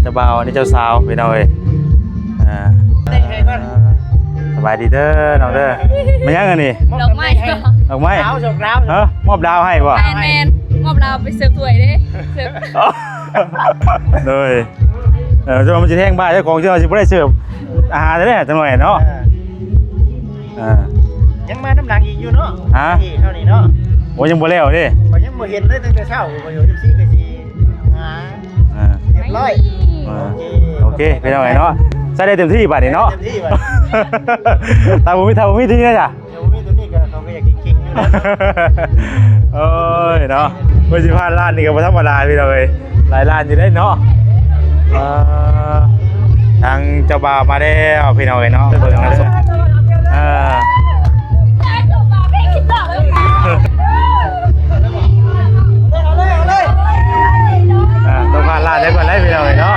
ເຈົ້າບ່າວ ອັນນີ້ເຈົ້າສາວ ພີ່ນ້ອງເອີຍ. ອ່າ ສະບາຍດີເດີນ້ອງເດີ. ແມ່ນຫຍັງອັນນີ້? ດອກໄມ້ ດອກໄມ້. ດາວ ດອກດາວ. ຮະ? ມອບດາວໃຫ້ບໍ່? ແມ່ນໆ ມອບດາວໄປເສີບຖ້ວຍເດ້ ເສີບ. ໂດຍ ເອີ ຈະວ່າມັນຊິແທງບ່າເຈົ້າຂອງ ຈະວ່າຊິບໍ່ໄດ້ເສີບອາຫານແທ້ ຈັກໜ້ອຍເນາະ. ອ່າ ຍັງມານຳຫຼັງອີກຢູ່ເນາະ. ຮະ? ເທົ່ານີ້ເນາະ. ໂອ້ ຍັງບໍ່ແລ້ວເດ້ ຂ້ອຍຍັງບໍ່ເຫັນເລີຍຕັ້ງແຕ່ເຊົ້າ. ຂ້ອຍຢູ່ ເອັຟຊີ ກໍຊິຫາ ອ່າ ຮຽບຮ້ອຍ. ອ່າ ໂອເຄ ພີ່ນ້ອງເນາະ ໃຊ້ໄດ້ເຕັມທີ່ບາດນີ້ເນາະ. ເຕັມທີ່ບາດນີ້ ຖ້າບໍ່ມີ ຖ້າບໍ່ມີທີ່ນີ້ລະ ເອີ ບໍ່ມີຕົວນີ້ກໍ ເຂົາກໍຢາກເກັ່ງໆຢູ່. ໂອ້ຍເນາະ ເພິ່ນຊິຜ່ານຮ້ານນີ້ກໍບໍ່ທຳມະດາ ພີ່ນ້ອງເອີຍ ຫຼາຍຮ້ານຢູ່ເດ້ເນາະ. ເອີ ທາງເຈົ້າບ່າວມາແລ້ວ ພີ່ນ້ອງເອີຍເນາະ ເບິ່ງເດີ. ເອີ ອ່າ ຕ້ອງຜ່ານຮ້ານໄດ້ກ່ອນໄດ໋ ພີ່ນ້ອງເອີຍເນາະ.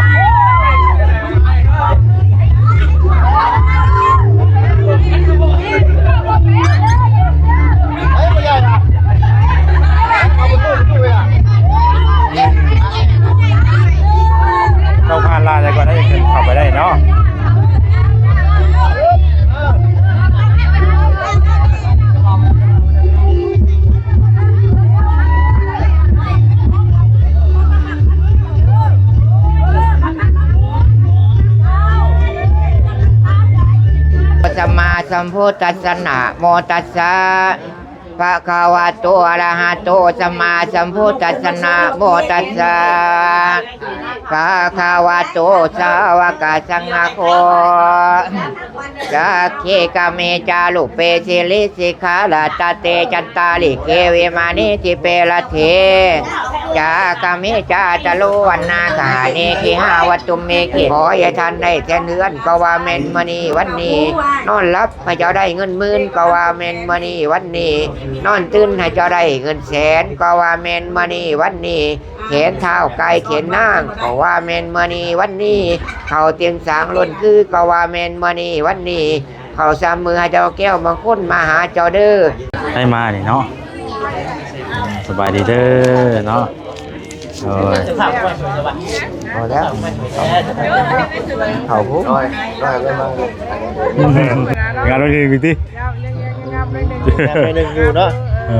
ຕ້ອງຜ່ານຮ້ານໄດ້ກ່ອນໄດ໋ ເຂົ້າໄປໄດ້ເນາະ. ສຳມາສຳພຸດທັດສະ ນະໂມຕັດສະ ພະຄະວະໂຕ ອະລະຫະໂຕ ສຳມາສຳພຸດທັດສະ ນະໂມຕັດສະ ພະຄະວະໂຕ ສາວະກະສັງຄະໂຄ ສັກເຂກະເມຈາ ລູເປ ສິລິສິຂາລະຕະເຕ ຈັນຕາລິເກ ວິມານີ ທິເປ ລັດເຖ ຈັກກະເມຈາ ຈາລຸວັນນາຄະຫານີ ກິຫາວັດຖຸມເມ ເຂດ ຂໍໃຫ້ທ່ານໄດ້ແສນເຮືອນ ກໍວ່າແມ່ນມື້ນີ້ວັນນີ້ ນອນຫຼັບໃຫ້ເຈົ້າໄດ້ເງິນໝື່ນ ກໍວ່າແມ່ນມື້ນີ້ວັນນີ້ ນອນຕື່ນໃຫ້ເຈົ້າໄດ້ເງິນແສນ ກໍວ່າແມ່ນມື້ນີ້ວັນນີ້ ແຂນທ້າວໄກ່ແຂນນາງ ກໍວ່າແມ່ນມື້ນີ້ວັນນີ້ ເຂົ້າຕຽງສາງລົ້ນຄື ກໍວ່າແມ່ນມື້ນີ້ວັນນີ້ ເຂົ້າສາມມື້ໃຫ້ເຈົ້າແກ້ວມາຄົນມາຫາເຈົ້າເດີ. ໃຫ້ມານີ້ເນາະ ສະບາຍດີເດີເນາະ. ໂອ້ຍ ພໍແລ້ວ ເຂົ້າພຸ້ນ ງານວັນນີ້ມີຕິ ງາມໜ້ອຍໜຶ່ງຢູ່ເນາະ. ເອີ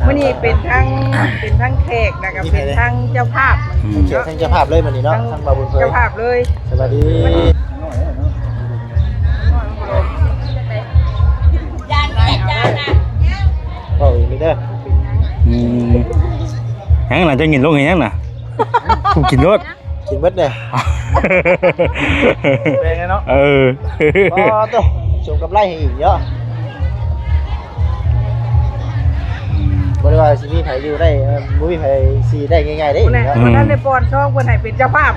ມື້ນີ້ເປັນທັງ ເປັນທັງແຂກ ແລ້ວກໍເປັນທັງເຈົ້າພາບ ອືມ ເປັນທັງເຈົ້າພາບເລີຍມື້ນີ້ເນາະ ທັງ ທັງບ່າວບຸນເຜີຍ ເຈົ້າພາບເລີຍ. ສະບາຍດີ ເວົ້າອີກເດີ. ອືມ ຫຍັງນະ ເຈົ້າຍິນລົງເຮັດຫຍັງນະ? ກູກິນໂລດ. ກິນເບິດເດ້ ແບງເນາະ. ເອີ ອໍ ໂຕ ສົມກັບໄລ່ໃຫ້ອີກເນາະ. ບໍ່ໄດ້ວ່າຊິມີໃຜຢູ່ໄດ້ ບໍ່ມີໃຜຊິໄດ້ງ່າຍໆເດ້ເນາະ. ອືມ ນັ້ນໄດ້ປ້ອນຊອງເພິ່ນໃຫ້ເປັນເຈົ້າພາບ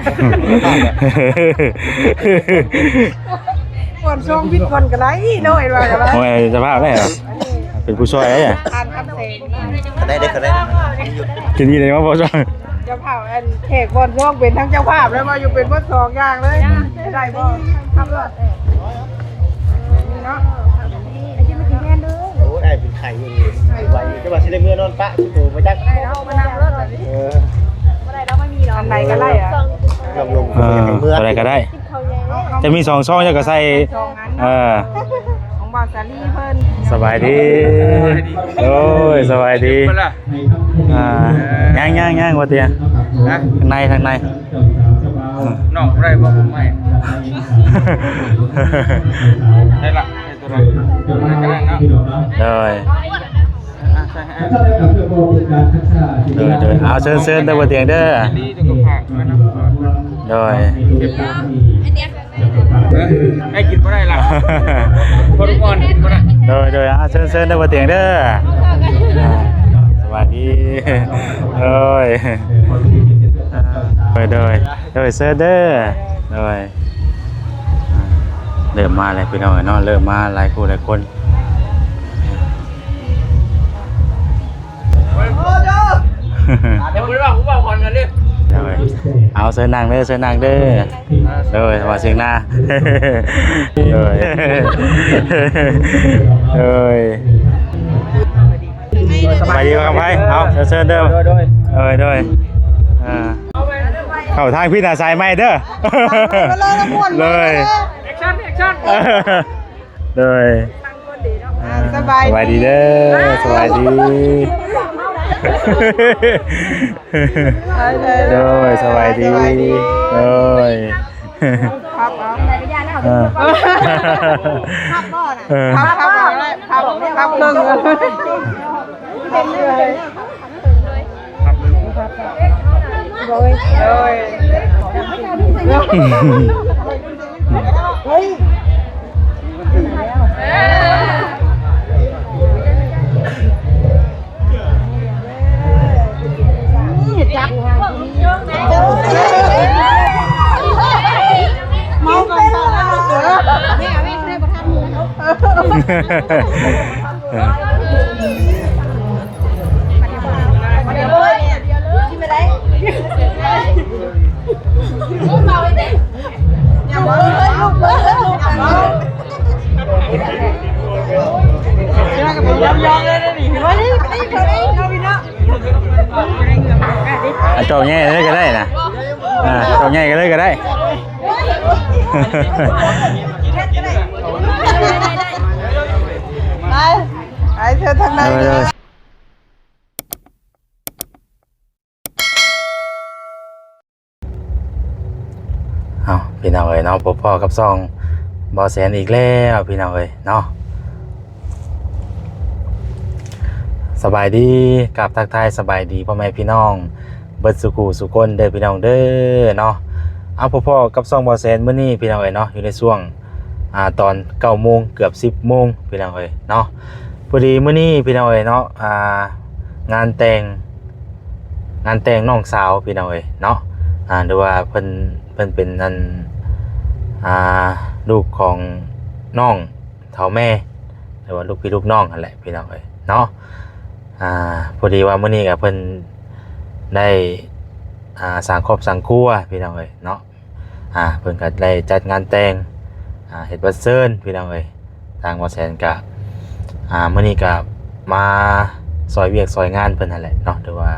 ກ່ອນຊ່ວງພິດກ່ອນກໍໄດ້ເນາະ ເຫັນວ່າກໍໄດ້. ໂອ້ຍ ເຈົ້າພາບໄດ້ຫວາ? ເປັນຜູ້ຊ່ວຍໄດ້ຫວາ? ທ່ານຄຳແສງ ກໍໄດ້ເດ້ ກໍໄດ້ ກິນອີ່ຫຍັງບໍ່ຊ່ວຍ? ເຈົ້າພາບ ອັນແຂກບ່ອນຊ່ວງເປັນທັງເຈົ້າພາບ ແລ້ວວ່າຢູ່ເປັນໝົດສອງຢ່າງເລີຍ ໄດ້ບໍ່? ເນາະ ໄອ້ທີ່ມາກິນແທນເດີ. ໂອ້ຍ ອ້າຍເປັນໄຂ້ຢູ່ ໄຂ້ຫວັດ ຈະວ່າຊິໄດ້ເມືອນອນປະ ໂຕບໍ່ຈັກ ໄດ້ແລ້ວ ມານັ່ງເລີຍ. ເອີ ບໍ່ໄດ້ແລ້ວ ບໍ່ມີດອກ ອັນໃດກໍໄດ້ອະ ລວມໆ ເອີ ເມືອ ອັນໃດກໍໄດ້. ຈະມີສອງຊ່ອງ ເຈົ້າກໍໃສ່ ສອງອັນ ເອີ ຂອງບ່າວສາລີເພິ່ນ. ສະບາຍດີ ໂອ້ຍ ສະບາຍດີ. ອ່າ ຍັງໆໆ ບໍ່ຕຽງ ຮະ? ທາງໃນ ທາງໃນ ນ້ອງບໍ່ໄດ້ບໍ່ ຜົມໃຫ້ ໄດ້ລະ ໃຫ້ຕົວນັ້ນ ຕົວນັ້ນກໍໄດ້ເນາະ. ໂດຍ ໂດຍໆ ເອົາ ເຊີນໆ ເດີ ບໍ່ຕຽງເດີ. ໂດຍ ເອີ ໄດ້ກິນບໍ່ໄດ້ລະ ພໍທຸກອນກິນບໍ່ໄດ້. ໂດຍໆ ເອົາ ເຊີນໆ ເດີ ບໍ່ຕຽງເດີ. ອ່າ ສະບາຍດີ ໂດຍ ໂດຍໆ ໂດຍ ເຊີນເດີ ໂດຍ. ອ່າ ເລີ່ມມາແລ້ວພີ່ນ້ອງເອີຍເນາະ ເລີ່ມມາຫຼາຍຄູ່ຫຼາຍຄົນ. ດຽວບໍ່ໄດ້ວ່າຜູ້ເວົ້າກ່ອນກັນເດ້. ໂດຍ ເອົາ ເຊີນນັ່ງເດີ ເຊີນນັ່ງເດີ. ໂດຍ ວ່າສຽງນາ ໂດຍ ໂດຍ ສະບາຍດີ ຄຳໄພ. ເອົາ ເຊີນເດີ ໂດຍໆ ໂດຍໆ ອ່າ. ເຂົ້າທາງພີ້ນະ ສາຍໃໝ່ເດີ ເລີຍ ແອັກຊັນ ແອັກຊັນ ໂດຍ ອ່າ ສະບາຍດີເດີ ສະບາຍດີ ໂດຍ ສະບາຍດີ ໂດຍ ຄັບເອົາ ເອີ ຄັບບໍ່ນະ ເອີ ຄັບ ຄັບ ຄັບ ຄັບເຄິ່ງ ໂດຍ ໂດຍ ເຮີ້ຍ ຈັບ ເມົາກ່ອນເຂົ້າແລ້ວ ເອີ ເອົາເຈົ້າໃຫຍ່ເລີຍກໍໄດ້ນະ ອ່າ ເຈົ້າໃຫຍ່ເລີຍກໍໄດ້ ໄປ ໄປເຊີນທາງໃນເດີ. ເອົາ ພີ່ນ້ອງເອີຍເນາະ ພົບພໍ້ກັບຊ່ອງບ່າວແສນອີກແລ້ວ ພີ່ນ້ອງເອີຍເນາະ. ສະບາຍດີ ກາບທັກທາຍສະບາຍດີພໍ່ແມ່ພີ່ນ້ອງເບິດສູ່ຄູ່ສູ່ຄົນເດີ ພີ່ນ້ອງເດີເນາະ. ເອົາ ພົບພໍ້ກັບຊ່ອງບ່າວແສນມື້ນີ້ ພີ່ນ້ອງເອີຍເນາະ ຢູ່ໃນຊ່ວງ ອ່າ ຕອນເກົ້າໂມງ ເກືອບສິບໂມງ ພີ່ນ້ອງເອີຍເນາະ. ພໍດີມື້ນີ້ ພີ່ນ້ອງເອີຍເນາະ ອ່າ ງານແຕ່ງ ງານແຕ່ງນ້ອງສາວ ພີ່ນ້ອງເອີຍເນາະ ອ່າ ຫຼືວ່າເພິ່ນ ເພິ່ນເປັນອັນ ອ່າ ລູກຂອງນ້ອງເຖົ້າແມ່ ຫຼືວ່າລູກພີ່ລູກນ້ອງຫັ້ນແຫຼະ ພີ່ນ້ອງເອີຍເນາະ. ອ່າ ພໍດີວ່າມື້ນີ້ກໍເພິ່ນໄດ້ ອ່າ ສ້າງຄອບສ້າງຄົວ ພີ່ນ້ອງເອີຍເນາະ. ອ່າ ເພິ່ນກໍໄດ້ຈັດງານແຕ່ງ ອ່າ ເຮັດວັນເຊີນ ພີ່ນ້ອງເອີຍ. ທາງບ່າວແສນກໍ ອ່າ ມື້ນີ້ກໍມາຊ່ອຍວຽກຊ່ອຍງານເພິ່ນຫັ້ນແຫຼະເນາະ ຫຼືວ່າ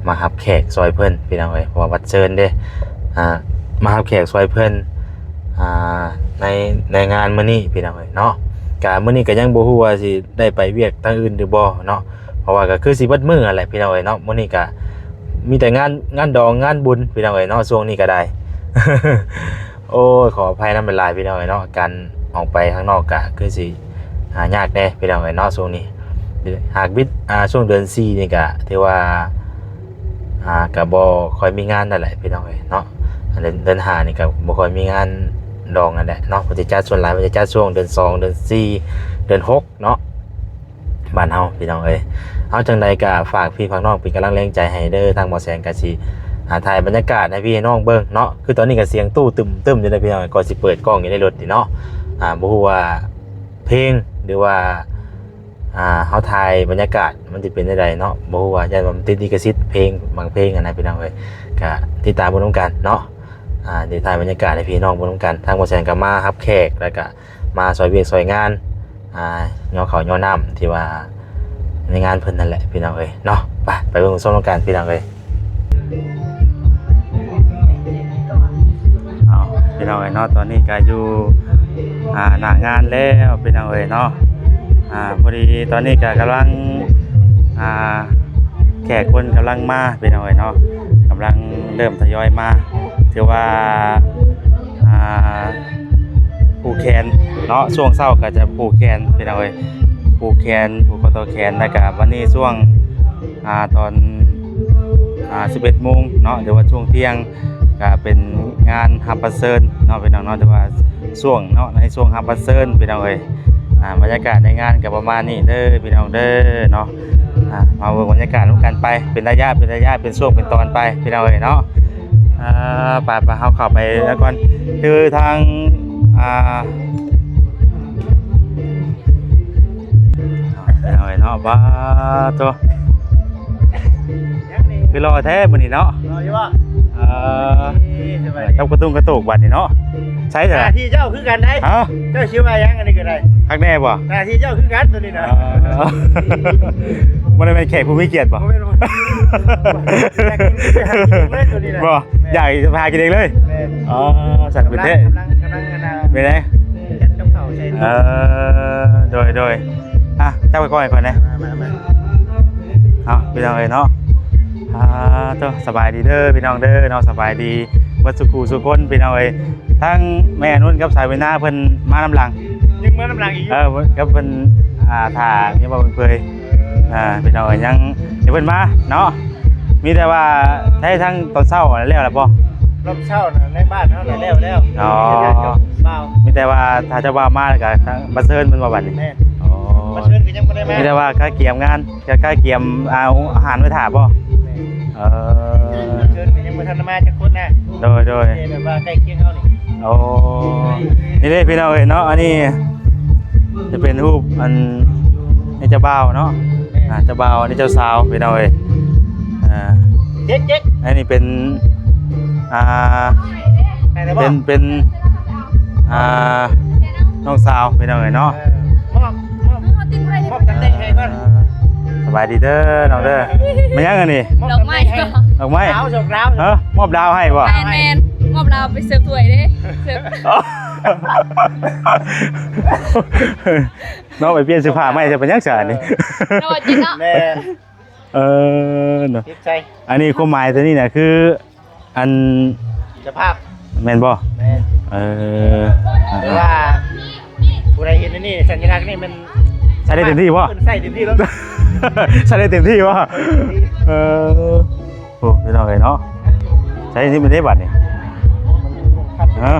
ມາຮັບແຂກຊ່ອຍເພິ່ນ ພີ່ນ້ອງເອີຍ ເພາະວ່າວັນເຊີນເດ້. ອ່າ ມາຮັບແຂກຊ່ອຍເພິ່ນ ອ່າ ໃນ ໃນງານມື້ນີ້ ພີ່ນ້ອງເອີຍເນາະ. ກະມື້ນີ້ກໍຍັງບໍ່ຮູ້ວ່າຊິໄດ້ໄປວຽກທາງອື່ນຫຼືບໍ່ເນາະ ເພາະວ່າກໍຄືຊິເບິດມື້ຫັ້ນແຫຼະ ພີ່ນ້ອງເອີຍເນາະ. ມື້ນີ້ກໍມີແຕ່ງານ ງານດອງງານບຸນ ພີ່ນ້ອງເອີຍເນາະ ຊ່ວງນີ້ກໍໄດ້. ໂອ້ຍ ຂໍອະໄພນຳຫຼາຍໆ ພີ່ນ້ອງເອີຍເນາະ. ການອອກໄປຂ້າງນອກກະຄືຊິ ອ່າ ຍາກແດ່ ພີ່ນ້ອງເອີຍເນາະ ຊ່ວງນີ້. ຫາກວິດ ອ່າ ຊ່ວງເດືອນສີ່ນີ້ກະຖືວ່າ ອ່າ ກະບໍ່ຄ່ອຍມີງານນັ້ນແຫຼະ ພີ່ນ້ອງເອີຍເນາະ. ເດືອນ ເດືອນຫ້ານີ້ກະບໍ່ຄ່ອຍມີງານດອງນັ້ນແຫຼະເນາະ ເພິ່ນຊິຈັດ ສ່ວນຫຼາຍເພິ່ນຈະຈັດຊ່ວງເດືອນສອງ ເດືອນສີ່ ເດືອນຫົກ ເນາະ ບ້ານເຮົາ ພີ່ນ້ອງເອີຍ. ເອົາ ຈັ່ງໃດກໍຝາກພີ່ຝາກນ້ອງເປັນກຳລັງແຮງໃຈໃຫ້ເດີ. ທາງບ່າວແສນກໍຊິ ອ່າ ຖ່າຍບັນຍາກາດໃຫ້ພີ່ໃຫ້ນ້ອງເບິ່ງເນາະ. ຄືຕອນນີ້ກໍສຽງຕູ້ຕຶ້ມໆຢູ່ເດ້ ພີ່ນ້ອງ ກໍຊິເປີດກ້ອງຢູ່ໃນລົດນີ້ເນາະ. ອ່າ ບໍ່ຮູ້ວ່າເພງ ຫຼືວ່າ ອ່າ ເຮົາຖ່າຍບັນຍາກາດມັນຊິເປັນແນວໃດເນາະ ບໍ່ຮູ້ວ່າ ຢ້ານວ່າມັນຕິດລິຂະສິດເພງ ບາງເພງຫັ້ນນະ ພີ່ນ້ອງເອີຍ. ກໍຕິດຕາມເບິ່ງນຳກັນເນາະ. ອ່າ ດຽວຖ່າຍບັນຍາກາດໃຫ້ພີ່ນ້ອງເບິ່ງນຳກັນ. ທາງບ່າວແສນກໍມາຮັບແຂກ ແລ້ວກໍ ມາຊ່ອຍວຽກຊ່ອຍງານ ອ່າ ຍໍເຂົ້າຍໍນ້ຳທີ່ວ່າໃນງານເພິ່ນນັ້ນແຫຼະ ພີ່ນ້ອງເອີຍເນາະ. ໄປ ໄປເບິ່ງຊົມນຳກັນ ພີ່ນ້ອງເອີຍ. ເອົາ ພີ່ນ້ອງເອີຍເນາະ ຕອນນີ້ກໍຢູ່ ອ່າ ໜ້າງານແລ້ວ ພີ່ນ້ອງເອີຍເນາະ. ອ່າ ພໍດີຕອນນີ້ກໍກຳລັງ ອ່າ ແຂກຄົນກຳລັງມາ ພີ່ນ້ອງເອີຍເນາະ ກຳລັງເລີ່ມທະຍອຍມາ. ຖືວ່າ ອ່າ ຜູກແຂນເນາະ ຊ່ວງເຊົ້າກໍຈະຜູກແຂນ ພີ່ນ້ອງເອີຍ ຜູກແຂນ ຜູກຂໍ້ຕໍ່ແຂນ. ແລ້ວກໍບັດນີ້ຊ່ວງ ອ່າ ຕອນ ອ່າ ສິບເອັດໂມງເນາະ ຫຼືວ່າຊ່ວງທ່ຽງ ກໍເປັນງານຮັບບັດເຊີນເນາະ ພີ່ນ້ອງເນາະ. ແຕ່ວ່າຊ່ວງເນາະ ໃນຊ່ວງຮັບບັດເຊີນ ພີ່ນ້ອງເອີຍ. ອ່າ ບັນຍາກາດໃນງານກໍປະມານນີ້ເດີ ພີ່ນ້ອງເດີເນາະ. ອ່າ ມາເບິ່ງບັນຍາກາດນຳກັນໄປ ເປັນໄລຍະ ເປັນໄລຍະ ເປັນຊ່ວງເປັນຕອນໄປ ພີ່ນ້ອງເອີຍເນາະ. ອ່າ ໄປໆ ເຮົາເຂົ້າໄປແລ້ວກ່ອນ. ຄືທາງ ອ່າ ພີ່ນ້ອງເອີຍເນາະ ບາໂຕ ຄືຫຼໍ່ແທ້ມື້ນີ້ເນາະ ຫຼໍ່ຢູ່ບໍ່? ເອີ ເອີ ສະບາຍດີ ກັບກະຕຸງກະຕຸກບັດນີ້ເນາະ. ໃຊ່ ໜ້າທີ່ເຈົ້າຄືກັນໄດ໋. ຮະ? ເຈົ້າຊິວ່າຫຍັງ ອັນນີ້ກໍໄດ້ ຄັກແນ່ບໍ່? ໜ້າທີ່ເຈົ້າຄືກັນໂຕນີ້ນະ. ເອີ ບໍ່ໄດ້ແມ່ນແຂກຜູ້ມີກຽດບໍ່? ບໍ່ແມ່ນ ບໍ່ ຢາກກິນ ໄປຫາກິນເອງເລີຍໂຕນີ້ນະ. ບໍ່ ແມ່ນ ຢາກຈະໄປຫາກິນເອງເລີຍ. ແມ່ນ ອໍ ສັນເປັນແທ້ ກຳລັງ ກຳລັງ ກຳລັງ ອັນນ່າ ເປັນໃດ? ຈັດກັບເຂົ້າໃສ່ ເອີ ໂດຍ ໂດຍ ອ່ະ ຈັບໄວ້ກ່ອນ ກ່ອນເດ້. ມາ ມາ ມາ ເອົາ ພີ່ນ້ອງເອີຍເນາະ ອ່າ ໂຕ ສະບາຍດີເດີພີ່ນ້ອງເດີເນາະ ສະບາຍດີເບິດສູ່ຄູ່ສູ່ຄົນພີ່ນ້ອງເອີຍ. ທັງແມ່ນຸນກັບສາວເວນາເພິ່ນມານຳຫຼັງ ຍັງມານຳຫຼັງອີກຢູ່. ເອີ ກັບເພິ່ນ ອ່າ ຖ້າມີບໍ່ເພິ່ນເຜີຍ ອ່າ ພີ່ນ້ອງເອີຍ ຍັງໃຫ້ເພິ່ນມາເນາະ. ມີແຕ່ວ່າໃຊ້ທັງຕອນເຊົ້າແລ້ວລະບໍ່? ຕອນເຊົ້ານະໃນບ້ານເຮົານະແລ້ວແລ້ວ. ອໍ ມີແຕ່ວ່າຖ້າເຈົ້າບ່າວມາແລ້ວກະບັດເຊີນແມ່ນບໍ່ບັດນີ້? ແມ່ນ ອໍ ບັດເຊີນກະຍັງບໍ່ໄດ້ມາ ມີແຕ່ວ່າກະກຽມງານ ກະກະກຽມເອົາອາຫານໄວ້ຖ້າບໍ່? ແມ່ນ ເອີ ບັດເຊີນກະຍັງບໍ່ທັນໄດ້ມາຈັກຄົນນະ. ໂດຍ ໂດຍ ແບບວ່າໃກ້ຄຽງເຮົານີ້. ໂອ້ ນີ້ເດ້ພີ່ນ້ອງເອີຍເນາະ ອັນນີ້ຈະເປັນຮູບອັນ ນີ້ເຈົ້າບ່າວເນາະ. ແມ່ນ ອ່າ ເຈົ້າບ່າວ ອັນນີ້ເຈົ້າສາວພີ່ນ້ອງເອີຍ. ອ່າ ເຈັກໆ ອັນນີ້ເປັນ ອ່າ ເປັນ ເປັນ ອ່າ ນ້ອງສາວພີ່ນ້ອງເອີຍເນາະ. ເອີ ມອບ ມອບ ມອບຕຳແໜ່ງໃຫ້ກ່ອນ. ສະບາຍດີເດີນ້ອງເດີ. ແມ່ນຫຍັງອັນນີ້? ມອບຕຳແໜ່ງໃຫ້ ດອກໄມ້ ດອກໄມ້ ດາວ ດອກດາວ. ຮະ ມອບດາວໃຫ້ບໍ່? ແມ່ນໆ ມອບດາວໄປເສີບຖ້ວຍເດ້ ເສີບ ເນາະ ໄປປ່ຽນເສື້ອຜ້າໃໝ່ ຈະເປັນຫຍັງຊະອັນນີ້? ເອີ ເນາະ ຈິດເນາະ. ແມ່ນ ເອີ ເນາະ ຕິດໃຈ. ອັນນີ້ຄວາມໝາຍຕົວນີ້ນະຄື ອັນ ເຈົ້າພາບ ແມ່ນບໍ່? ແມ່ນ ເອີ ແຕ່ວ່າຜູ້ໃດເຫັນອັນນີ້ ສັນຍາລັກນີ້ມັນໃຊ້ໄດ້ເຕັມທີ່ບໍ່? ເພິ່ນໃຊ້ເຕັມທີ່ແລ້ວ ໃຊ້ໄດ້ເຕັມທີ່ບໍ່? ເຕັມທີ່ ເອີ ໂອ້ ພີ່ນ້ອງເອີຍເນາະ ໃຊ້ທີ່ມັນໄດ້ບັດນີ້. ຮະ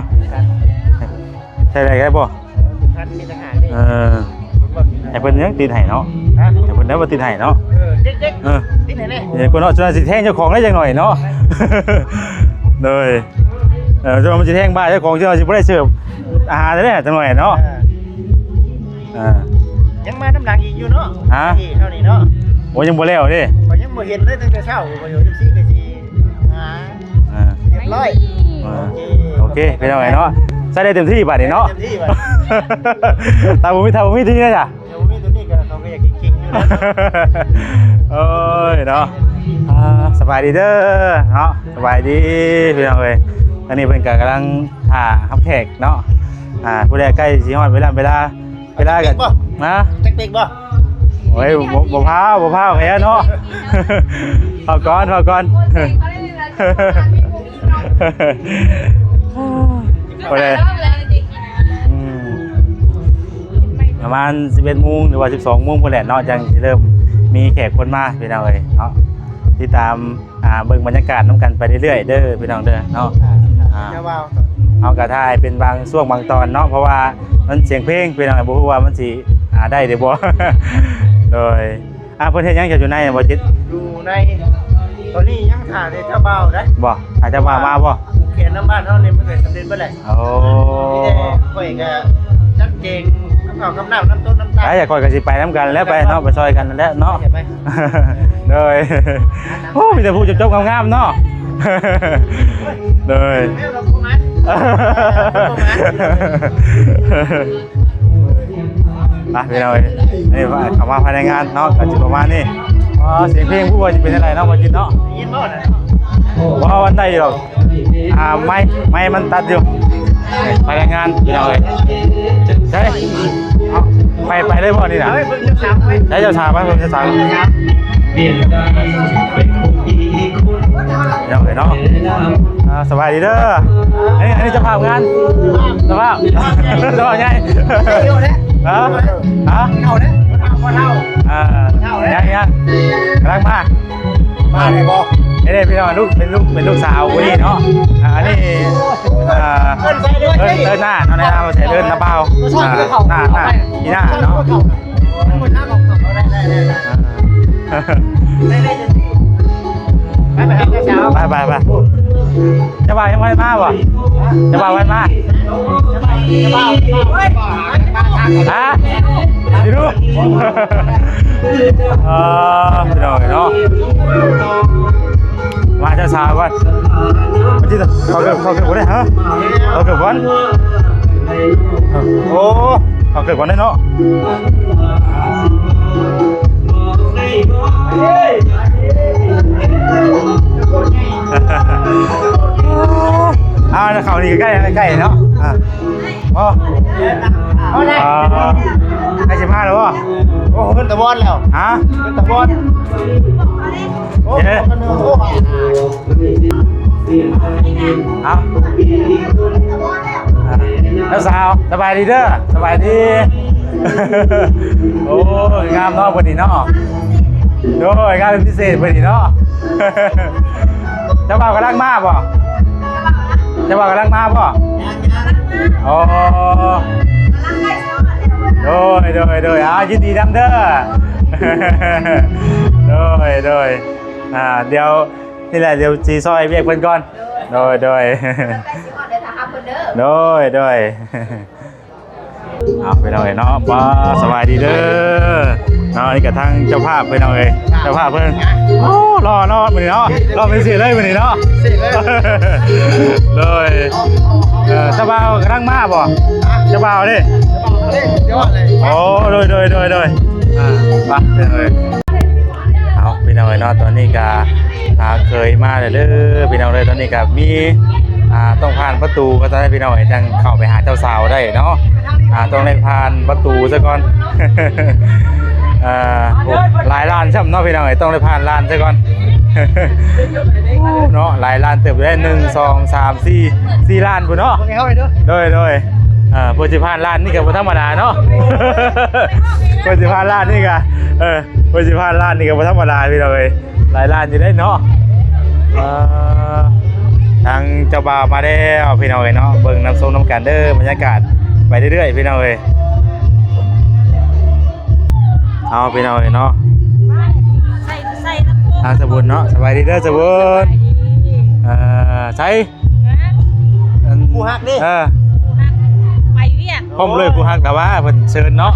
ໃຊ້ໄດ້ບໍ່? ເອີ ໃຫ້ເພິ່ນຍັງຕິດໃຫ້ເນາະ. ຮະ ໃຫ້ເພິ່ນໄດ້ບໍ່ຕິດໃຫ້ເນາະ. ເອີ ເຈັກໆ ເອີ ຕິດໃຫ້ແດ່. ເອີ ເພິ່ນເນາະ ຈະຊິແທງເຈົ້າຂອງໄດ້ຈັກໜ້ອຍເນາະ. ໂດຍ ເອີ ຈະຊິແທງບ້າເຈົ້າຂອງ ຈະຊິບໍ່ໄດ້ເສີບອາຫານແລ້ວຈັກໜ້ອຍເນາະ. ເອີ ອ່າ ຍັງມານຳຫຼັງອີກຢູ່ເນາະ. ຮະ ເຮົານີ້ເນາະ. ໂອ້ ຍັງບໍ່ແລ້ວເດ້ ຂ້ອຍຍັງບໍ່ເຫັນເລີຍຕັ້ງແຕ່ເຊົ້າ. ໂອ້ຍ ເອັຟຊີ ກະຊິຫາ ອ່າ ຮຽບຮ້ອຍ. ອ່າ ໂອເຄ ໂອເຄ ພີ່ນ້ອງເອີຍເນາະ ໃຊ້ໄດ້ເຕັມທີ່ບາດນີ້ເນາະ. ເຕັມທີ່ບາດ ຖ້າບໍ່ມີ ຖ້າບໍ່ມີທີ່ນີ້ລະ ຖ້າບໍ່ມີຕົວນີ້ກະເຂົາກະຢາກເກັ່ງໆຢູ່. ໂອ້ຍເນາະ ອ່າ ສະບາຍດີເດີເນາະ ສະບາຍດີພີ່ນ້ອງເອີຍ. ຕອນນີ້ເພິ່ນກະກຳລັງຖ້າຮັບແຂກເນາະ. ອ່າ ຜູ້ໃດໃກ້ຊິຮອດເວລາ ເວລາ ເວລາກະ ຈັກເປັກບໍ່? ຮະ ຈັກເປັກບໍ່? ໂອ້ຍ ບໍ່ ບໍ່ພາວ ບໍ່ພາວແທ້ເນາະ. ເອົາກ່ອນ ເອົາກ່ອນ. ບໍ່ໄດ້ ອືມ ປະມານສິບເອັດໂມງ ຫຼືວ່າສິບສອງໂມງພຸ້ນແຫຼະເນາະ ຈັ່ງຊິເລີ່ມມີແຂກຄົນມາ ພີ່ນ້ອງເອີຍເນາະ. ຕິດຕາມ ອ່າ ເບິ່ງບັນຍາກາດນຳກັນໄປເລື້ອຍໆເດີພີ່ນ້ອງເດີເນາະ. ອ່າ ເຮົາກະຖ່າຍເປັນບາງຊ່ວງບາງຕອນເນາະ ເພາະວ່າມັນສຽງເພງພີ່ນ້ອງ ບໍ່ຮູ້ວ່າມັນຊິ ອ່າ ໄດ້ຫຼືບໍ່. ໂດຍ ອ່າ ເພິ່ນເຮັດຫຍັງຢູ່ໃນບໍ່ຈິດ? ຢູ່ໃນ ຕອນນີ້ຍັງຖ້າແຕ່ເຈົ້າບ່າວເດ້. ບໍ່ ຖ້າເຈົ້າບ່າວມາບໍ່? ແຂນນຳບ້ານເຮົານີ້ມັນກະສຳເລັດເບິດແຫຼະ. ໂອ້ ມີແຕ່ຂ້ອຍກະຈັດແຈງກັບເຂົ້າກັບນ້ຳ ນ້ຳຕົ້ນນ້ຳຕານ. ໄດ້ ຂ້ອຍກະຊິໄປນຳກັນແຫຼະ ໄປເນາະ ໄປຊ່ອຍກັນແຫຼະເນາະ. ໂດຍ ໂອ້ ມີແຕ່ຜູ້ຈົບໆງາມໆເນາະ. ໂດຍ ມາພີ່ນ້ອງເອີຍ ນີ້ເຂົ້າມາພາຍໃນງານເນາະ ກະຊິປະມານນີ້. ອໍ ສຽງເພງ ບໍ່ຮູ້ວ່າຊິເປັນຈັ່ງໃດເນາະ ບໍ່ຈິດເນາະ. ໄດ້ຍິນບໍ່ນະ? ບໍ່ ອັນໃດດອກ ອ່າ ໄມ ໄມມັນຕັດຢູ່. ພະນັກງານພີ່ນ້ອງເອີຍ ໃຊ່ ໄປ ໄປເລີຍບໍ່ນີ້ນະ? ໃຊ້ເຈົ້າສາວໄປ ເບິ່ງເຈົ້າສາວ ພີ່ນ້ອງເອີຍເນາະ. ອ່າ ສະບາຍດີເດີ ອັນນີ້ ອັນນີ້ເຈົ້າພາບງານ ເຈົ້າພາບ ເຈົ້າພາບໃຫຍ່ ຮະ ຮະ ອ່າ ຍັງ ຍັງ ກຳລັງມາ. ມາໄດ້ບໍ່? ນີ້ເດ້ພີ່ນ້ອງ ລູກ ເປັນລູກ ເປັນລູກສາວຜູ້ນີ້ເນາະ. ອ່າ ອັນນີ້ ອ່າ ເອີ້ນ ເອີ້ນໜ້າເນາະ ໃນນາມວ່າໃສ່ເອີ້ນນ້າບ່າວ ອ່າ ໜ້າ ໜ້າ ອີໜ້າເນາະ. ໄປ ໄປ ໄປ ເຈົ້າບ່າວຍັງບໍ່ທັນມາບໍ່? ເຈົ້າບ່າວຍັງບໍ່ທັນມາ? ຮະ ຊິດູ ເອີ ພີ່ນ້ອງເອີຍເນາະ ມາເຈົ້າສາວກ່ອນ ມາທີ່ ເຂົ້າເກີບ ເຂົ້າເກີບກ່ອນເດ້ ຮະ ເຂົ້າເກີບກ່ອນ. ໂອ້ ເຂົ້າເກີບກ່ອນເດ້ເນາະ. ອ່າ ເຂົ້ານີ້ໃກ້ໆ ໃກ້ໆ ເນາະ ອ່າ ບໍ່ ອ່າ ໃກ້ຊິມາແລ້ວບໍ່? ໂອ້ ເພິ່ນຕະວອນແລ້ວ ຮະ ເພິ່ນຕະວອນ ໂອ້ ເອີ ເອົາ ເຈົ້າສາວ ສະບາຍດີເດີ ສະບາຍດີ ໂອ້ຍ ງາມເນາະ ມື້ນີ້ເນາະ ໂດຍ ງາມເປັນພິເສດມື້ນີ້ເນາະ ເຈົ້າບ່າວກຳລັງມາບໍ່? ເຈົ້າບ່າວກຳລັງມາບໍ່? ອໍ ໂດຍ ໂດຍ ໂດຍ ອ່າ ຍິນດີນຳເດີ ໂດຍ ໂດຍ ອ່າ ດຽວ ນີ້ແຫຼະ ດຽວຊິຊ່ອຍວຽກເພິ່ນກ່ອນ ໂດຍ ໂດຍ ໂດຍ ໂດຍ ເອົາ ພີ່ນ້ອງເອີຍເນາະ ປ້າ ສະບາຍດີເດີເນາະ ນີ້ກະທາງເຈົ້າພາບ ພີ່ນ້ອງເອີຍ ເຈົ້າພາບເພິ່ນ ໂອ້ ຫຼໍ່ເນາະ ມື້ນີ້ເນາະ ຫຼໍ່ເປັນພິເສດເລີຍມື້ນີ້ເນາະ ໂດຍ ເອີ ເຈົ້າບ່າວກຳລັງມາບໍ່? ເຈົ້າບ່າວເດ້ ໂອ້ ໂດຍ ໂດຍ ໂດຍ ໂດຍ ອ່າ ໄປ ພີ່ນ້ອງເອີຍ ເອົາ ພີ່ນ້ອງເອີຍເນາະ ຕອນນີ້ກະ ອ່າ ເຄີຍມາແລ້ວເດີ ພີ່ນ້ອງເດີ ຕອນນີ້ກະມີ ອ່າ ຕ້ອງຜ່ານປະຕູກ່ອນ ພີ່ນ້ອງເອີຍ ຈັ່ງເຂົ້າໄປຫາເຈົ້າສາວໄດ້ເນາະ ອ່າ ຕ້ອງໄດ້ຜ່ານປະຕູຊະກ່ອນ ອ່າ ໂອ້ ຫຼາຍລານຊ້ຳເນາະ ພີ່ນ້ອງເອີຍ ຕ້ອງໄດ້ຜ່ານລານຊະກ່ອນ ໂອ້ ເນາະ ຫຼາຍລານເຕີບຢູ່ເດ້ ໜຶ່ງ ສອງ ສາມ ສີ່ ສີ່ລານພຸ້ນເນາະ ໂດຍ ໂດຍ ອ່າ ເພື່ອຊິຜ່ານລານນີ້ກະບໍ່ທຳມະດາເນາະ ເພື່ອຊິຜ່ານລານນີ້ກະ ເອີ ເພື່ອຊິຜ່ານລານນີ້ກະບໍ່ທຳມະດາ ພີ່ນ້ອງເອີຍ ຫຼາຍລານຢູ່ເດ້ເນາະ ເອີ ທາງເຈົ້າບ່າວມາແລ້ວ ພີ່ນ້ອງເອີຍເນາະ ເບິ່ງນຳຊົມນຳກັນເດີ ບັນຍາກາດໄປເລື້ອຍໆ ພີ່ນ້ອງເອີຍ ເອົາ ພີ່ນ້ອງເອີຍເນາະ ທາງສະບຸນເນາະ ສະບາຍດີເດີສະບຸນ ເອີ ໃສ ອັນ ຄູ່ຮັກເດ້ ເອີ ຄູ່ຮັກໄປວຽກ ພ້ອມເລີຍຄູ່ຮັກ ແຕ່ວ່າເພິ່ນເຊີນເນາະ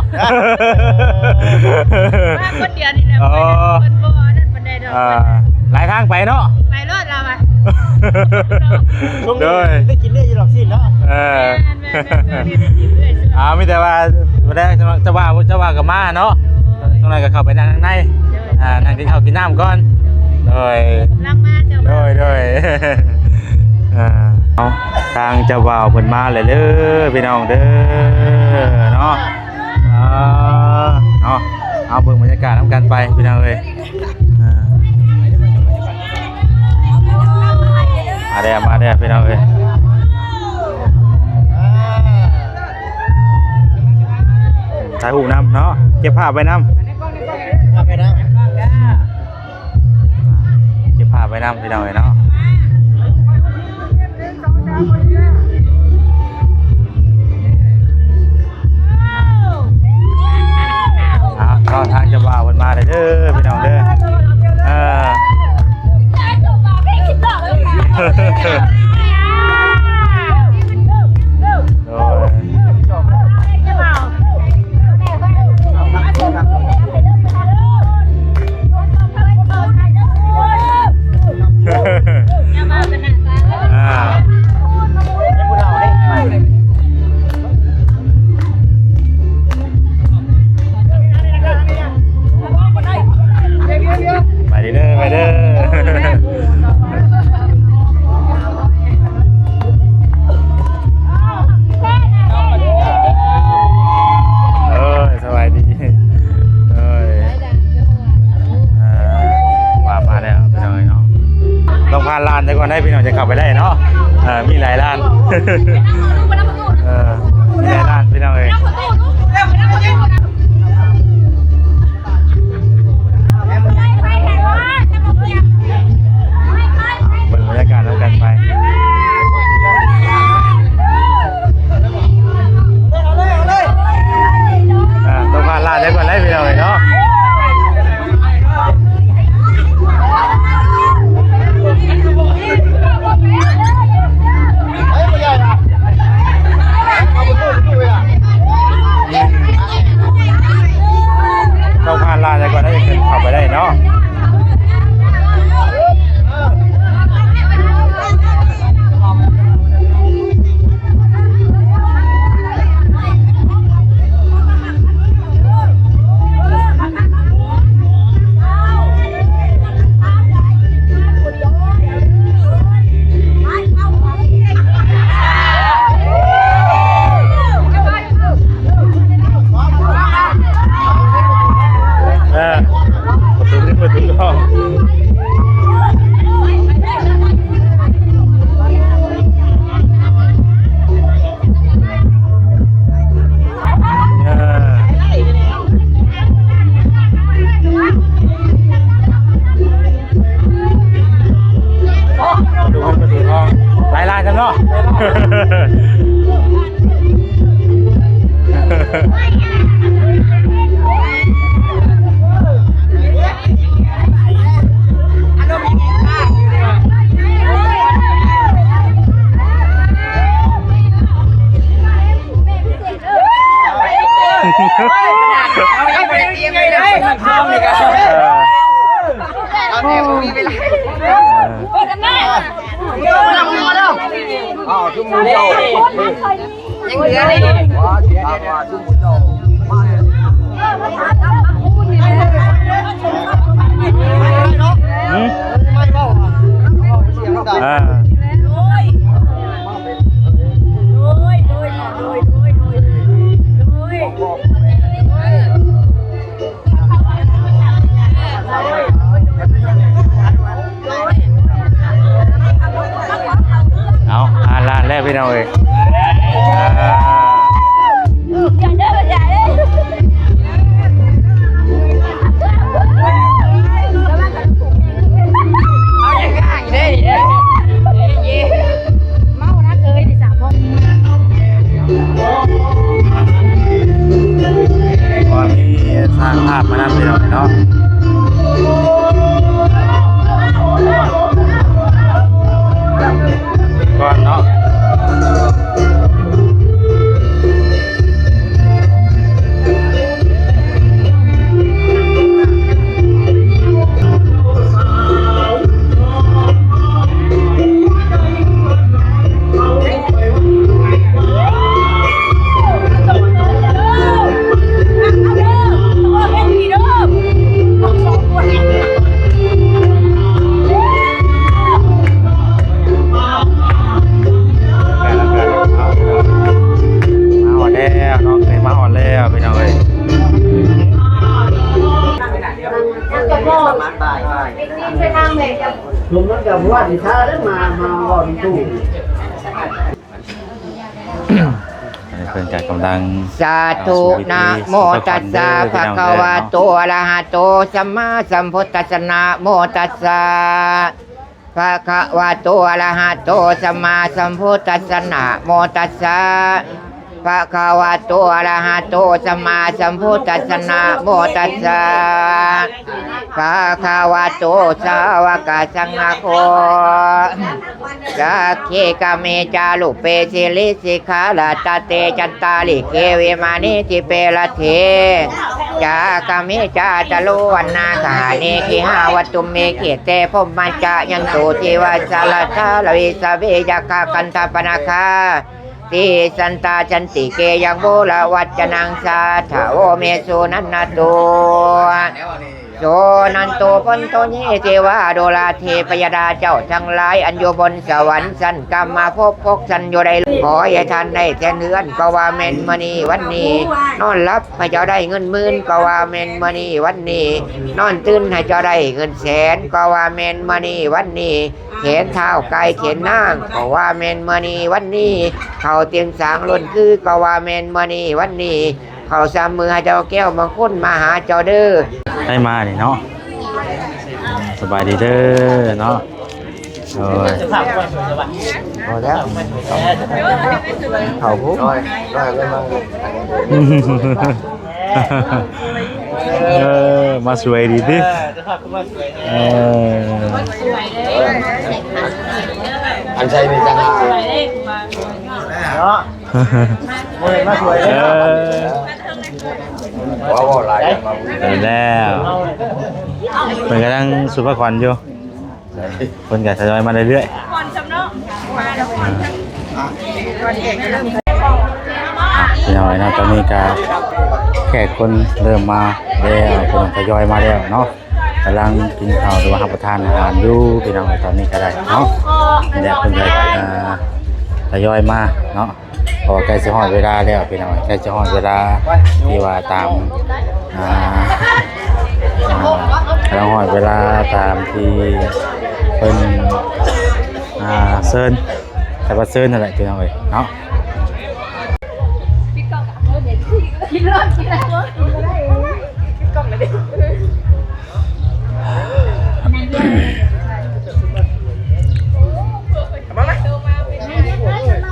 ມາຄົນດຽວນີ້ແຫຼະ ອໍ ເພິ່ນບໍ່ອັນນັ້ນປານໃດດອກ ເອີ ຫຼາຍທາງໄປເນາະ ໄປໂລດລາວວ່າ ໂດຍ ໄດ້ກິນເລື້ອຍຢູ່ດອກຊີ້ນເນາະ ເອີ ແມ່ນໆໆ ອ່າ ມີແຕ່ວ່າບໍ່ໄດ້ ເຈົ້າວ່າ ເຈົ້າວ່າກໍມາເນາະ ໂດຍ ຈັ່ງໃດກໍເຂົ້າໄປນັ່ງທາງໃນ ໂດຍ ອ່າ ນັ່ງກິນເຂົ້າກິນນ້ຳກ່ອນ ໂດຍ ກຳລັງມາເຈົ້າ ໂດຍ ໂດຍ ອ່າ ເອົາ ທາງເຈົ້າບ່າວເພິ່ນມາແລ້ວເດີ ພີ່ນ້ອງເດີເນາະ ອ່າ ເນາະ ເອົາ ເບິ່ງບັນຍາກາດນຳກັນໄປ ພີ່ນ້ອງເອີຍ ອ່າ ມາແລ້ວ ມາແລ້ວ ພີ່ນ້ອງເອີຍ ຖ່າຍຮູບນຳເນາະ ເກັບພາບໄວ້ນຳ ເກັບພາບໄວ້ນຳ ເກັບພາບໄວ້ນຳ ພີ່ນ້ອງເອີຍເນາະ ອ່າ ເນາະ ທາງເຈົ້າບ່າວເພິ່ນມາແລ້ວເດີ ພີ່ນ້ອງເດີ ເອີ ໂດຍ ອ່າ ໄປເດີ ໄປເດີ ເອີ ສະບາຍດີ ເອີ ອ່າ ວ່າມາແລ້ວ ພີ່ນ້ອງເອີຍເນາະ ຕ້ອງຜ່ານລານໄດ້ກ່ອນໄດ໋ ພີ່ນ້ອງ ຈະເຂົ້າໄປໄດ້ເນາະ ເອີ ມີຫຼາຍລານ ເອີ ມີຫຼາຍລານ ພີ່ນ້ອງເອີຍ ເບິ່ງບັນຍາກາດນຳກັນໄປ ອ່າ ຕ້ອງຜ່ານລານໄດ້ກ່ອນໄດ໋ ພີ່ນ້ອງເອີຍເນາະ ເ ເອີ ເອີ ອ້າວ ຊຸມໝູ່ເຈົ້າ ຍັງເຫຼືອໄດ້ອີກ ວ່າຊິຖາມວ່າຊຸມໝູ່ເຈົ້າມາແລ້ວ ຫືມ ເວົ້າ ເວົ້າເປັນສຽງນຳກັນ ເອີ ໂດຍ ໂດຍ ໂດຍ ເອົາ ຫ້າລ້ານແລ້ວພີ່ນ້ອງເອີຍ ອ່າ ເອົາຢ່າງງ່າຍເດ້ ເມານະເຄີຍນີ້ສາມໂມງ ວ່າມີຊ່າງພາບມານຳພີ່ນ້ອງເນາະ ກ່ອນເນາະ. ມາຮອດແລ້ວເນາະ ເຄີຍມາຮອດແລ້ວພີ່ນ້ອງເອີຍ ລົມມັນກໍບໍ່ວ່າຊິຊາເດ້ ມາ ມາເວົ້ານຳຕູ້ ອັນນີ້ເພິ່ນກໍກຳລັງ ສາທຸ ເອົາ ນະໂມຕັດສະ ພະຄະວະໂຕ ອະລະຫະໂຕ ສຳມາສຳພຸດຕັດສະ ນະໂມຕັດສະ ພະຄະວະໂຕ ອະລະຫະໂຕ ສຳມາສຳພຸດຕັດສະ ນະໂມຕັດສະ ພະຄະວະໂຕ ອະລະຫະໂຕ ສຳມາສຳພຸດຕັດສະ ນະໂມຕັດສະ ພະຄະວະໂຕ ສາວະກະສັງຄະໂຄ ສັກເຂກະເມຈາ ຣູເປ ສິລິ ສິຂາລະຕະເຕ ຈັດຕາລິເກ ວິມານີ ທິເປລະເທ ຈັກຂະເມຈາ ຈາລຸວັນນາຄະຫາເນ ກິຫາວັດຕຸມເມ ເຂເຕ ພົມມະຈາຍັນຕຸ ເທວາ ສາລະທາລະວິສະເວ ຍັກຂະກັນທະປະນາຄາ ຕິສັນຕາສັນຕິເກ ຍັງໂມລະວັດຈະນັງ ສາທະໂວເມ ສຸນັນນະຕຸ ສຸນັນຕຸ ພົນຕຸເຍ ເທວາ ດູລາເທພະຍະດາ ເຈົ້າທັງຫຼາຍ ອັນຢູ່ບົນສະຫວັນຊັ້ນກາມະພົບ ພົບຊັ້ນຢູ່ໃດ ຂໍໃຫ້ທ່ານໄດ້ແຕ່ເຮືອນ ກໍວ່າແມ່ນມື້ນີ້ວັນນີ້ ນອນຫຼັບໃຫ້ເຈົ້າໄດ້ເງິນໝື່ນ ກໍວ່າແມ່ນມື້ນີ້ວັນນີ້ ນອນຕື່ນໃຫ້ເຈົ້າໄດ້ເງິນແສນ ກໍວ່າແມ່ນມື້ນີ້ວັນນີ້ ແຂນທ້າວໄກ່ແຂນນາງ ກໍວ່າແມ່ນມື້ນີ້ວັນນີ້ ເຂົ້າເຕັມສາງລົ້ນຄື ກໍວ່າແມ່ນມື້ນີ້ວັນນີ້ ເຂົ້າສາມມື້ໃຫ້ເຈົ້າແກ້ວມະງຄຸນມາຫາເຈົ້າເດີ້ ໃຫ້ມານີ້ເນາະ ສະບາຍດີເດີ້ເນາະ ໂອ້ຍ ພໍແລ້ວ ເຂົ້າພຸ້ນ ເອີ ມາສວຍດີຕິ ເອີ ເອີ ອັນໃສ່ນີ້ຕ່າງຫາກເນາະ ເອີ ເວົ້າ ເວົ້າຫຼາຍ ເອີ ແລ້ວ ເພິ່ນກຳລັງສູດພາຂວັນຢູ່ ເພິ່ນກໍທະຍອຍມາເລື້ອຍໆ ພີ່ນ້ອງເອີຍເນາະ ຕອນນີ້ກໍແຂກຄົນເລີ່ມມາແລ້ວ ເພິ່ນທະຍອຍມາແລ້ວເນາະ ກຳລັງກິນເຂົ້າ ຫຼືວ່າຮັບປະທານອາຫານຢູ່ ພີ່ນ້ອງເອີຍ ຕອນນີ້ກໍໄດ້ເນາະ ນີ້ແຫຼະ ເພິ່ນກໍ ອ່າ ທະຍອຍມາເນາະ ເພາະວ່າໃກ້ຊິຮອດເວລາແລ້ວ ພີ່ນ້ອງເອີຍ ໃກ້ຊິຮອດເວລາທີ່ວ່າຕາມ ອ່າ ອ່າ ກຳລັງຮອດເວລາຕາມທີ່ເພິ່ນ ອ່າ ເຊີນ ແຕ່ວ່າເຊີນນັ້ນແຫຼະ ພີ່ນ້ອງເອີຍເນາ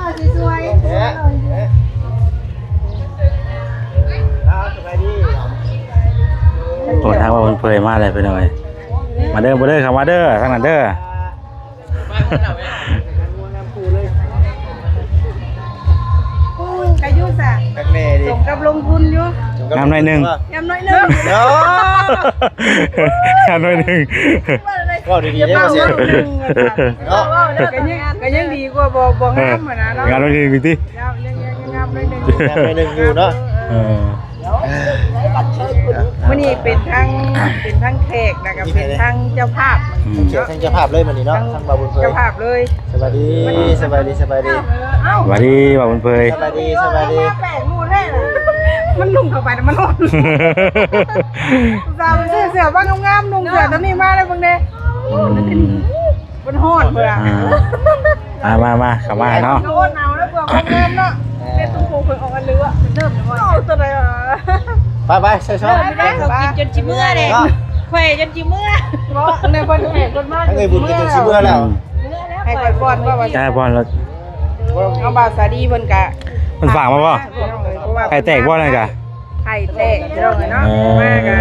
ະ. ໄດ້ມາແລ້ວພີ່ນ້ອງເອີຍ ມາເດີ ມາເດີ ເຂົ້າມາເດີ ທາງນັ້ນເດີ. ກະຢູ່ສະ ຄັກແນ່ເດ ສົມກັບລົງທຶນຢູ່ ງາມໜ້ອຍໜຶ່ງ ງາມໜ້ອຍໜຶ່ງ ໂອ້ ງາມໜ້ອຍໜຶ່ງ ເວົ້າດີໆເດ້ ເວົ້າເນາະ ກະຍັງ ກະຍັງດີກວ່າບໍ່ ບໍ່ງາມຫັ້ນນະເນາະ ງາມໜ້ອຍໜຶ່ງຕິ ງາມ ຍັງ ຍັງ ຍັງງາມໜ້ອຍໜຶ່ງ ງາມໜ້ອຍໜຶ່ງຢູ່ເນາະ ເອີ. ມື້ນີ້ເປັນທັງ ເປັນທັງແຂກ ແລ້ວກໍເປັນທັງເຈົ້າພາບ ທັງແຂກທັງເຈົ້າພາບເລີຍມື້ນີ້ເນາະ ທັງບ່າວບຸນເຜີຍ ເຈົ້າພາບເລີຍ ສະບາຍດີ ສະບາຍດີ ສະບາຍດີ ເອົ້າ ສະບາຍດີບ່າວບຸນເຜີຍ ສະບາຍດີ ສະບາຍດີ ມາແປກໝູ່ແທ້ນະ ມັນນຸ່ງເຂົ້າໄປແລ້ວມັນຮ້ອນ ອຸດສ່າໄປຊື້ເສື້ອຜ້າງາມໆ ນຸ່ງເສື້ອຕົວນີ້ມາແລ້ວເບິ່ງແດ່ ອືມ ມັນຮ້ອນເພິ່ນວ່າ ອ່າ ມາ ມາ ມາ ເຂົ້າມາເນາະ ໂດນເອົາແລ້ວເພື່ອຄວາມງາມເນາະ ເປັນຕຸ້ມໂປ່ງເພິ່ນອອກອັນເຫຼືອ ເລີ່ມແລ້ວບໍ່ ໂອ້ ຕົວໃດວະ ໄປ ໄປ ໃສ່ຊອງ ເລີ່ມແລ້ວ ເຂົາກິນຈົນຊິເມື່ອເດ້ ເນາະ ຂ້ອຍຈົນຊິເມື່ອ ເນາະ ໃນເພິ່ນແຂກເພິ່ນມາ ທັງເອື້ອຍບຸນກໍຈົນຊິເມື່ອແລ້ວ ເມື່ອແລ້ວ ໃຫ້ຂ້ອຍປ້ອນບໍ່ວ່າ ໃຫ້ປ້ອນແລ້ວ ເອົາບ່າວສາລີເພິ່ນກະ ເພິ່ນຝາກມາບໍ່ ໄຂ່ແຕກບໍ່ນັ້ນກະ ໄຂ່ແຕກພີ່ນ້ອງເອີຍເນາະ ເອີ ມາກະ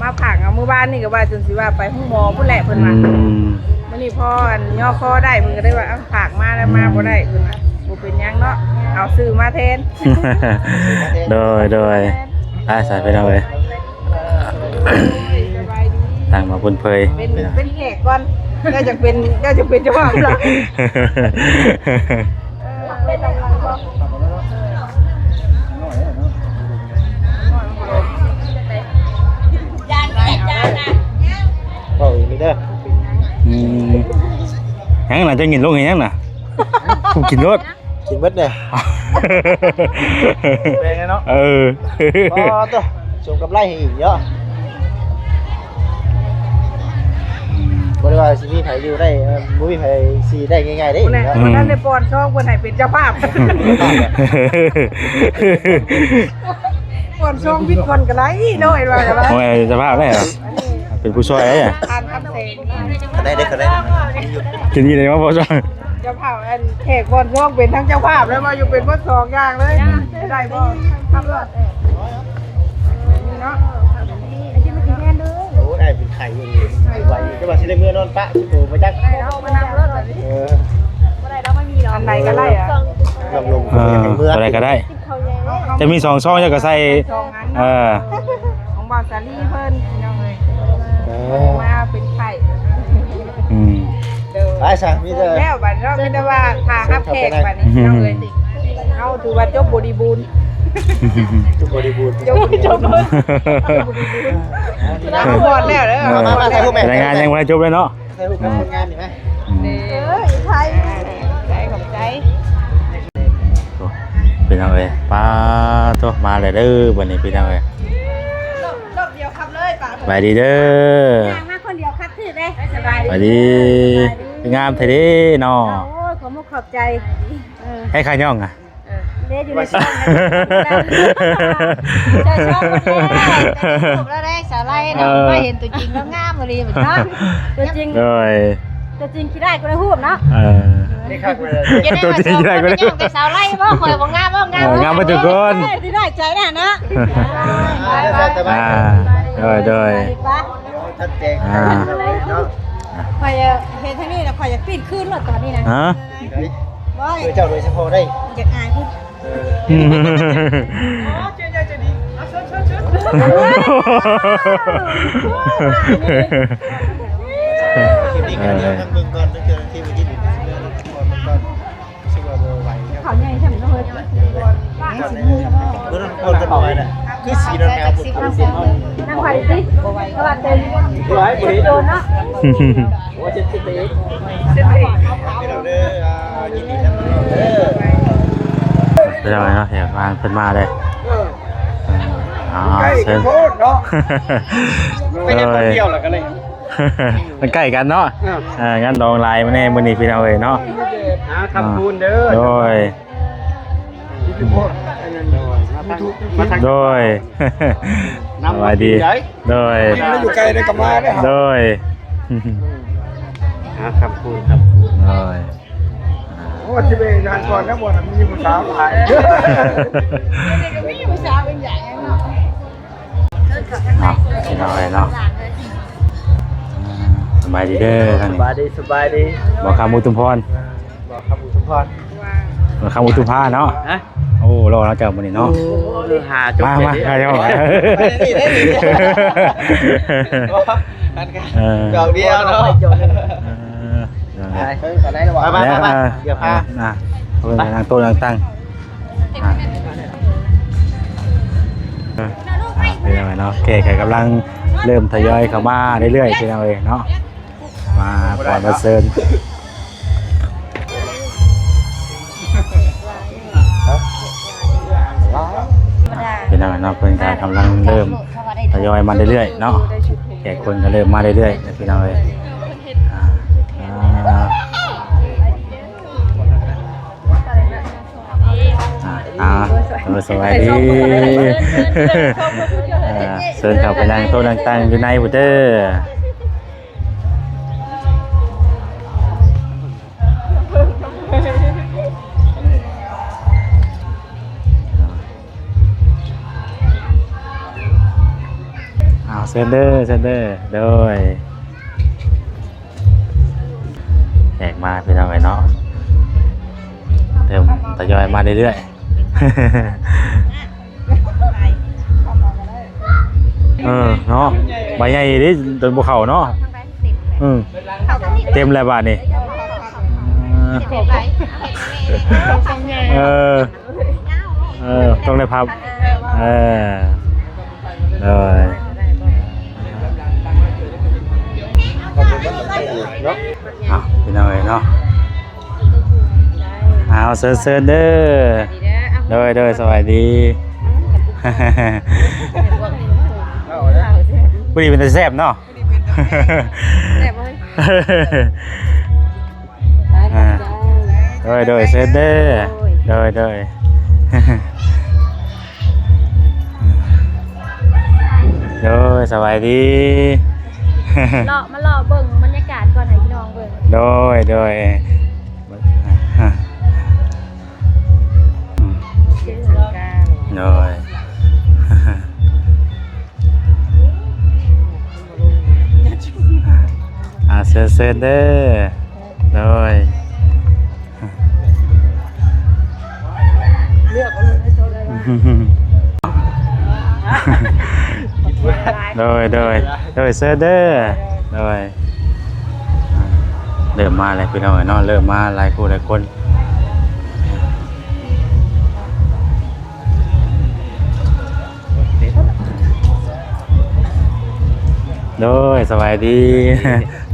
ມາຝາກເອົາ ມື້ວານນີ້ກໍວ່າຈົນຊິວ່າໄປໂຮງໝໍພຸ້ນແຫຼະເພິ່ນວ່າ ອືມ ມື້ນີ້ພໍອັນຍໍຄໍໄດ້ ເພິ່ນກໍໄດ້ວ່າ ເອົາ ຝາກມາແລ້ວ ອືມ ມາບໍ່ໄດ້ເພິ່ນວ່າ ບໍ່ເປັນຫຍັງເນາະ ເອົາຊື້ມາແທນ ໂດຍ ໂດຍ ໄປຊະພີ່ນ້ອງເອີຍ ທາງມາບຸນເຜີຍ ເປັນ ເປັນແຂກກ່ອນ ແລ້ວຈັ່ງເປັນ ແລ້ວຈັ່ງເປັນເຈົ້າພາບລະ ເວົ້າອີກເດີ ອືມ ຫຍັງນະ ເຈົ້າຫຍິນລົງເຮັດຫຍັງນະ ກູກິນໂລດ ກິນເບິດເດ້ ແບງເນາະ ເອີ ອໍ ໂຕ ສົມກັບໄລ່ໃຫ້ອີກເນາະ ອືມ ບໍ່ໄດ້ວ່າຊິມີໃຜຢູ່ໄດ້ ເອີ ບໍ່ມີໃຜຊິໄດ້ງ່າຍໆເດ້ ບໍ່ແນ່ ເນາະ ບໍ່ທັນໄດ້ປ້ອນຊອງ ເພິ່ນໃຫ້ເປັນເຈົ້າພາບ ກ່ອນຊ່ວງວິດກ່ອນກໍໄດ້ເນາະ ເຫັນວ່າກໍໄດ້ ໂອ້ຍ ເຈົ້າພາບໄດ້ຫວາ ເປັນຜູ້ຊ່ວຍໄດ້ຫວາ ທ່ານຄຳແສງ ກໍໄດ້ເດ້ ກໍໄດ້ ກິນອີ່ໄດ້ມາບໍ່ຊ່ວຍ ເຈົ້າພາບ ອັນແຂກບ່ອນຊ່ວງເປັນທັງເຈົ້າພາບ ແລ້ວວ່າຢູ່ເປັນໝົດສອງຢ່າງເລີຍ ໄດ້ບໍ່ ຂັບລົດ ນີ້ເນາະ ໂອ້ຍ ອ້າຍເປັນໄຂ້ຢູ່ ໄຫວຢູ່ ແຕ່ວ່າຊິໄດ້ເມືອນອນປະ ໂຕໄປຈັກ ໄດ້ແລ້ວ ມານັ່ງລົດ ເອີ ບໍ່ໄດ້ດອກ ມັນມີດອກ ອັນໃດກໍໄດ້ອະ ນ້ຳລົມ ເອີ ບໍ່ໄດ້ກໍໄດ້ ຈະມີສອງຊອງ ເຈົ້າກໍໃສ່ ເອີ ຂອງບ່າວສາລີເພິ່ນ ພີ່ນ້ອງເອີຍ ເອີ ມາເປັນໄຂ່ ອືມ ໂດຍ ໄປຊະ ມີແຕ່ ແລ້ວບັດເນາະ ມີແຕ່ວ່າຖ້າຮັບແຂກບັດນີ້ ພີ່ນ້ອງເອີຍ ເຮົາຖືວ່າຈົບບໍລິບູນ ຈົບບໍລິບູນ ຈົບ ຈົບ ຮອດແລ້ວເດີ ເອີ ຮອດແລ້ວ ລາຍງານຍັງບໍ່ໄດ້ຈົບເລີຍເນາະ ຖ່າຍຮູບກັບຄົນງາມນີ້ໄໝ? ອືມ ເອີ ຖ່າຍ ຂອບໃຈ ຂອບໃຈ ໂອ້ ພີ່ນ້ອງເອີຍ ປາໂຕ ມາແລ້ວເດີ ບັດນີ້ພີ່ນ້ອງເອີຍ ລົບ ລົບດຽວຂັບເລີຍ ປາ ສະບາຍດີເດີ ຍ່າງມາຄົນດຽວຂັບຖືກເດ້ ສະບາຍດີ ສະບາຍດີ ງາມແທ້ເດ້ເນາະ ໂອ້ຍ ຂອບມຸກຂອບໃຈ ເອີ ໃຫ້ຂາຍຍ່ອງອະ ເອີ ເດ້ຢູ່ໃນຊ່ອງ ເຈົ້າຊ່ອງເພິ່ນແລ້ວ ເຈົ້າຊ່ອງເພິ່ນແລ້ວ ສາວໄລເນາະ ເອີ ມາເຫັນຕົວຈິງແລ້ວງາມອີ່ຫຼີເນາະ ຕົວຈິງ ໂດຍ ຕົວຈິງຂີ້ຮ້າຍກວ່າໃນຮູບເນາະ ເອີ ຕົວຈິງຂີ້ຮ້າຍກວ່າໃນຮູບ ແຕ່ສາວໄລບໍ່ ຂ້ອຍບໍ່ງາມບໍ່ງາມ ເອີ ງາມເບິດທຸກຄົນ ເອີ ທີ່ນ້ອຍໃຈນະເນາະ ອ່າ ໂດຍ ໂດຍ ທັດແຈງ ອ່າ ເນາະ ຂ້ອຍເຫັນທາງນີ້ແລ້ວ ຂ້ອຍຢາກປີ້ນຄືນໂລດຕອນນີ້ນະ ຮະ? ບໍ່ ເຈົ້າໂດຍສະເພາະໄດ້ ຢາກອາຍພຸ້ນ ເອີ ອໍ ເຈົ້າໃຫຍ່ໃຈດີ ເອົາ ເຊີນ ເຊີນ ເຊີນ ຄລິບນີ້ກໍດຽວນຳເບິ່ງກ່ອນ ເຈົ້າໜ້າທີ່ເມື່ອກີ້ ເຂົາໃຫຍ່ຊ່ຳເນາະ ເຮີ້ຍ ເບິ່ງນຳກ່ອນຈັກໜ່ອຍນະ ຄືສີໜາວໆ ນັ່ງໄປຕິ ເພາະວ່າເຕັມ ໂດນເນາະ ເດີ ອ່າ ຍິນດີນຳເດີ ເດີ ເນາະ ແຂກງານເພິ່ນມາເດ້ ເອີ ອ່າ ໃກ້ໂພດເນາະ ເອີ ໄປນຳຄົນດຽວລະກໍເລີຍ ມັນໃກ້ກັນເນາະ ເອີ ອ່າ ງານດອງຫຼາຍມາແນ່ມື້ນີ້ພີ່ນ້ອງເອີຍເນາະ ຫາຄຳຄູນເດີ ໂດຍ ໂດຍ ສະບາຍດີ ໂດຍ ຢູ່ໄກໄດ້ກໍມາເດ້ ໂດຍ ຫາຄຳຄູນ ຄຳຄູນ ໂດຍ ໂອ້ ຊິໄປງານກ່ອນນະ ບໍ່ມີຜູ້ສາວຫຼາຍ ເນາະ ພີ່ນ້ອງເອີຍເນາະ ສະບາຍດີເດີ ສະບາຍດີ ສະບາຍດີ ບໍ່ຄຳອຸທຸມພອນ ບໍ່ຄຳອຸທຸມພອນ ບໍ່ຄຳອຸທຸມພາເນາະ ຮະ ໂອ້ ຫຼໍ່ເນາະເຈົ້າມື້ນີ້ເນາະ ໂອ້ ຫາຈົບ ມາ ມາ ເດີ ມາເຈົ້າ ເອີ ດອກດຽວເນາະ ເອີ ໄປ ໄປ ໄປ ໄປ ດຽວພາ ອ່າ ເພິ່ນນັ່ງໂຕະນັ່ງຕັ່ງ ອ່າ ເອີ ອ່າ ພີ່ນ້ອງເອີຍເນາະ ແຂກກໍກຳລັງເລີ່ມທະຍອຍເຂົ້າມາເລື້ອຍໆ ພີ່ນ້ອງເອີຍເນາະ ມາຂອບເຊີນ ພີ່ນ້ອງເນາະ ເພິ່ນກໍກຳລັງເລີ່ມທະຍອຍມາເລື້ອຍໆເນາະ ແຂກຄົນກໍເລີ່ມມາເລື້ອຍໆ ພີ່ນ້ອງເອີຍ ອ່າ ອ່າ ອ່າ ເອີ ສະບາຍດີ ເອີ ເຊີນເຂົ້າໄປນັ່ງໂຕະນັ່ງຕັ່ງຢູ່ໃນພຸ້ນເດີ ອ້າວ ເຊີນເດີ ເຊີນເດີ ໂດຍ ແຂກມາ ພີ່ນ້ອງເອີຍເນາະ ເລີ່ມທະຍອຍມາເລື້ອຍໆ ເອີ ເນາະ ໃບໃຫຍ່ເດ້ ໂຕບໍ່ເຂົ້າເນາະ ອືມ ເຕັມແລ້ວບາດນີ້ ເອີ ເອີ ຕ້ອງໄດ້ພັບ ເອີ ໂດຍ ເນາະ ເອົາ ພີ່ນ້ອງເອີຍເນາະ ເອົາ ເຊີນ ເຊີນເດີ ໂດຍ ໂດຍ ສະບາຍດີ ພໍດີເປັນຕາແຊບເນາະ ແຊບເວີຍ ອ່າ ໂດຍ ໂດຍ ເຊີນເດີ ໂດຍ ໂດຍ ໂດຍ ສະບາຍດີ ເລາະ ມາເລາະເບິ່ງບັນຍາກາດກ່ອນໃຫ້ພີ່ນ້ອງເບິ່ງ ໂດຍ ໂດຍ ໂດຍ ອ່າ ເຊີນ ເຊີນເດີ ໂດຍ ເລືອກເອົາເລີຍ ໂດຍ ໂດຍ ໂດຍ ເຊີນເດີ ໂດຍ ອ່າ ເລີ່ມມາແລ້ວ ພີ່ນ້ອງເອີຍເນາະ ເລີ່ມມາຫຼາຍຄູ່ຫຼາຍຄົນ ໂດຍ ສະບາຍດີ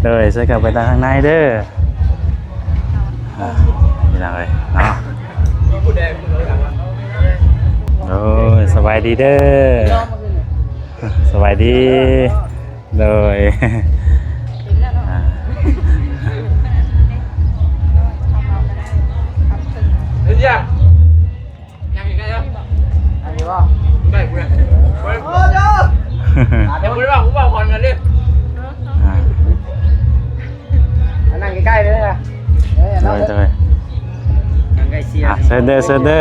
ໂດຍ ເຊີນເຂົ້າໄປທາງໃນເດີ ອ່າ ພີ່ນ້ອງເອີຍເນາະ ໂດຍ ສະບາຍດີເດີ ສະບາຍດີ ໂດຍ ອ່າ ເຮັດຫຍັງ? ຍັງອີກໄດ້ເນາະ ອັນນີ້ບໍ່? ໄດ້ເພິ່ນ ໂອ້ໂຫ ດຽວບໍ່ໄດ້ເວົ້າ ບໍ່ເວົ້າກ່ອນກັນເດ້ ອ່າ ອັນນັ້ນໃກ້ໆເດີ ເອີ ໂດຍ ໂດຍ ນັ່ງໃກ້ເຊຍ ອ່າ ເຊີນເດີ ເຊີນເດີ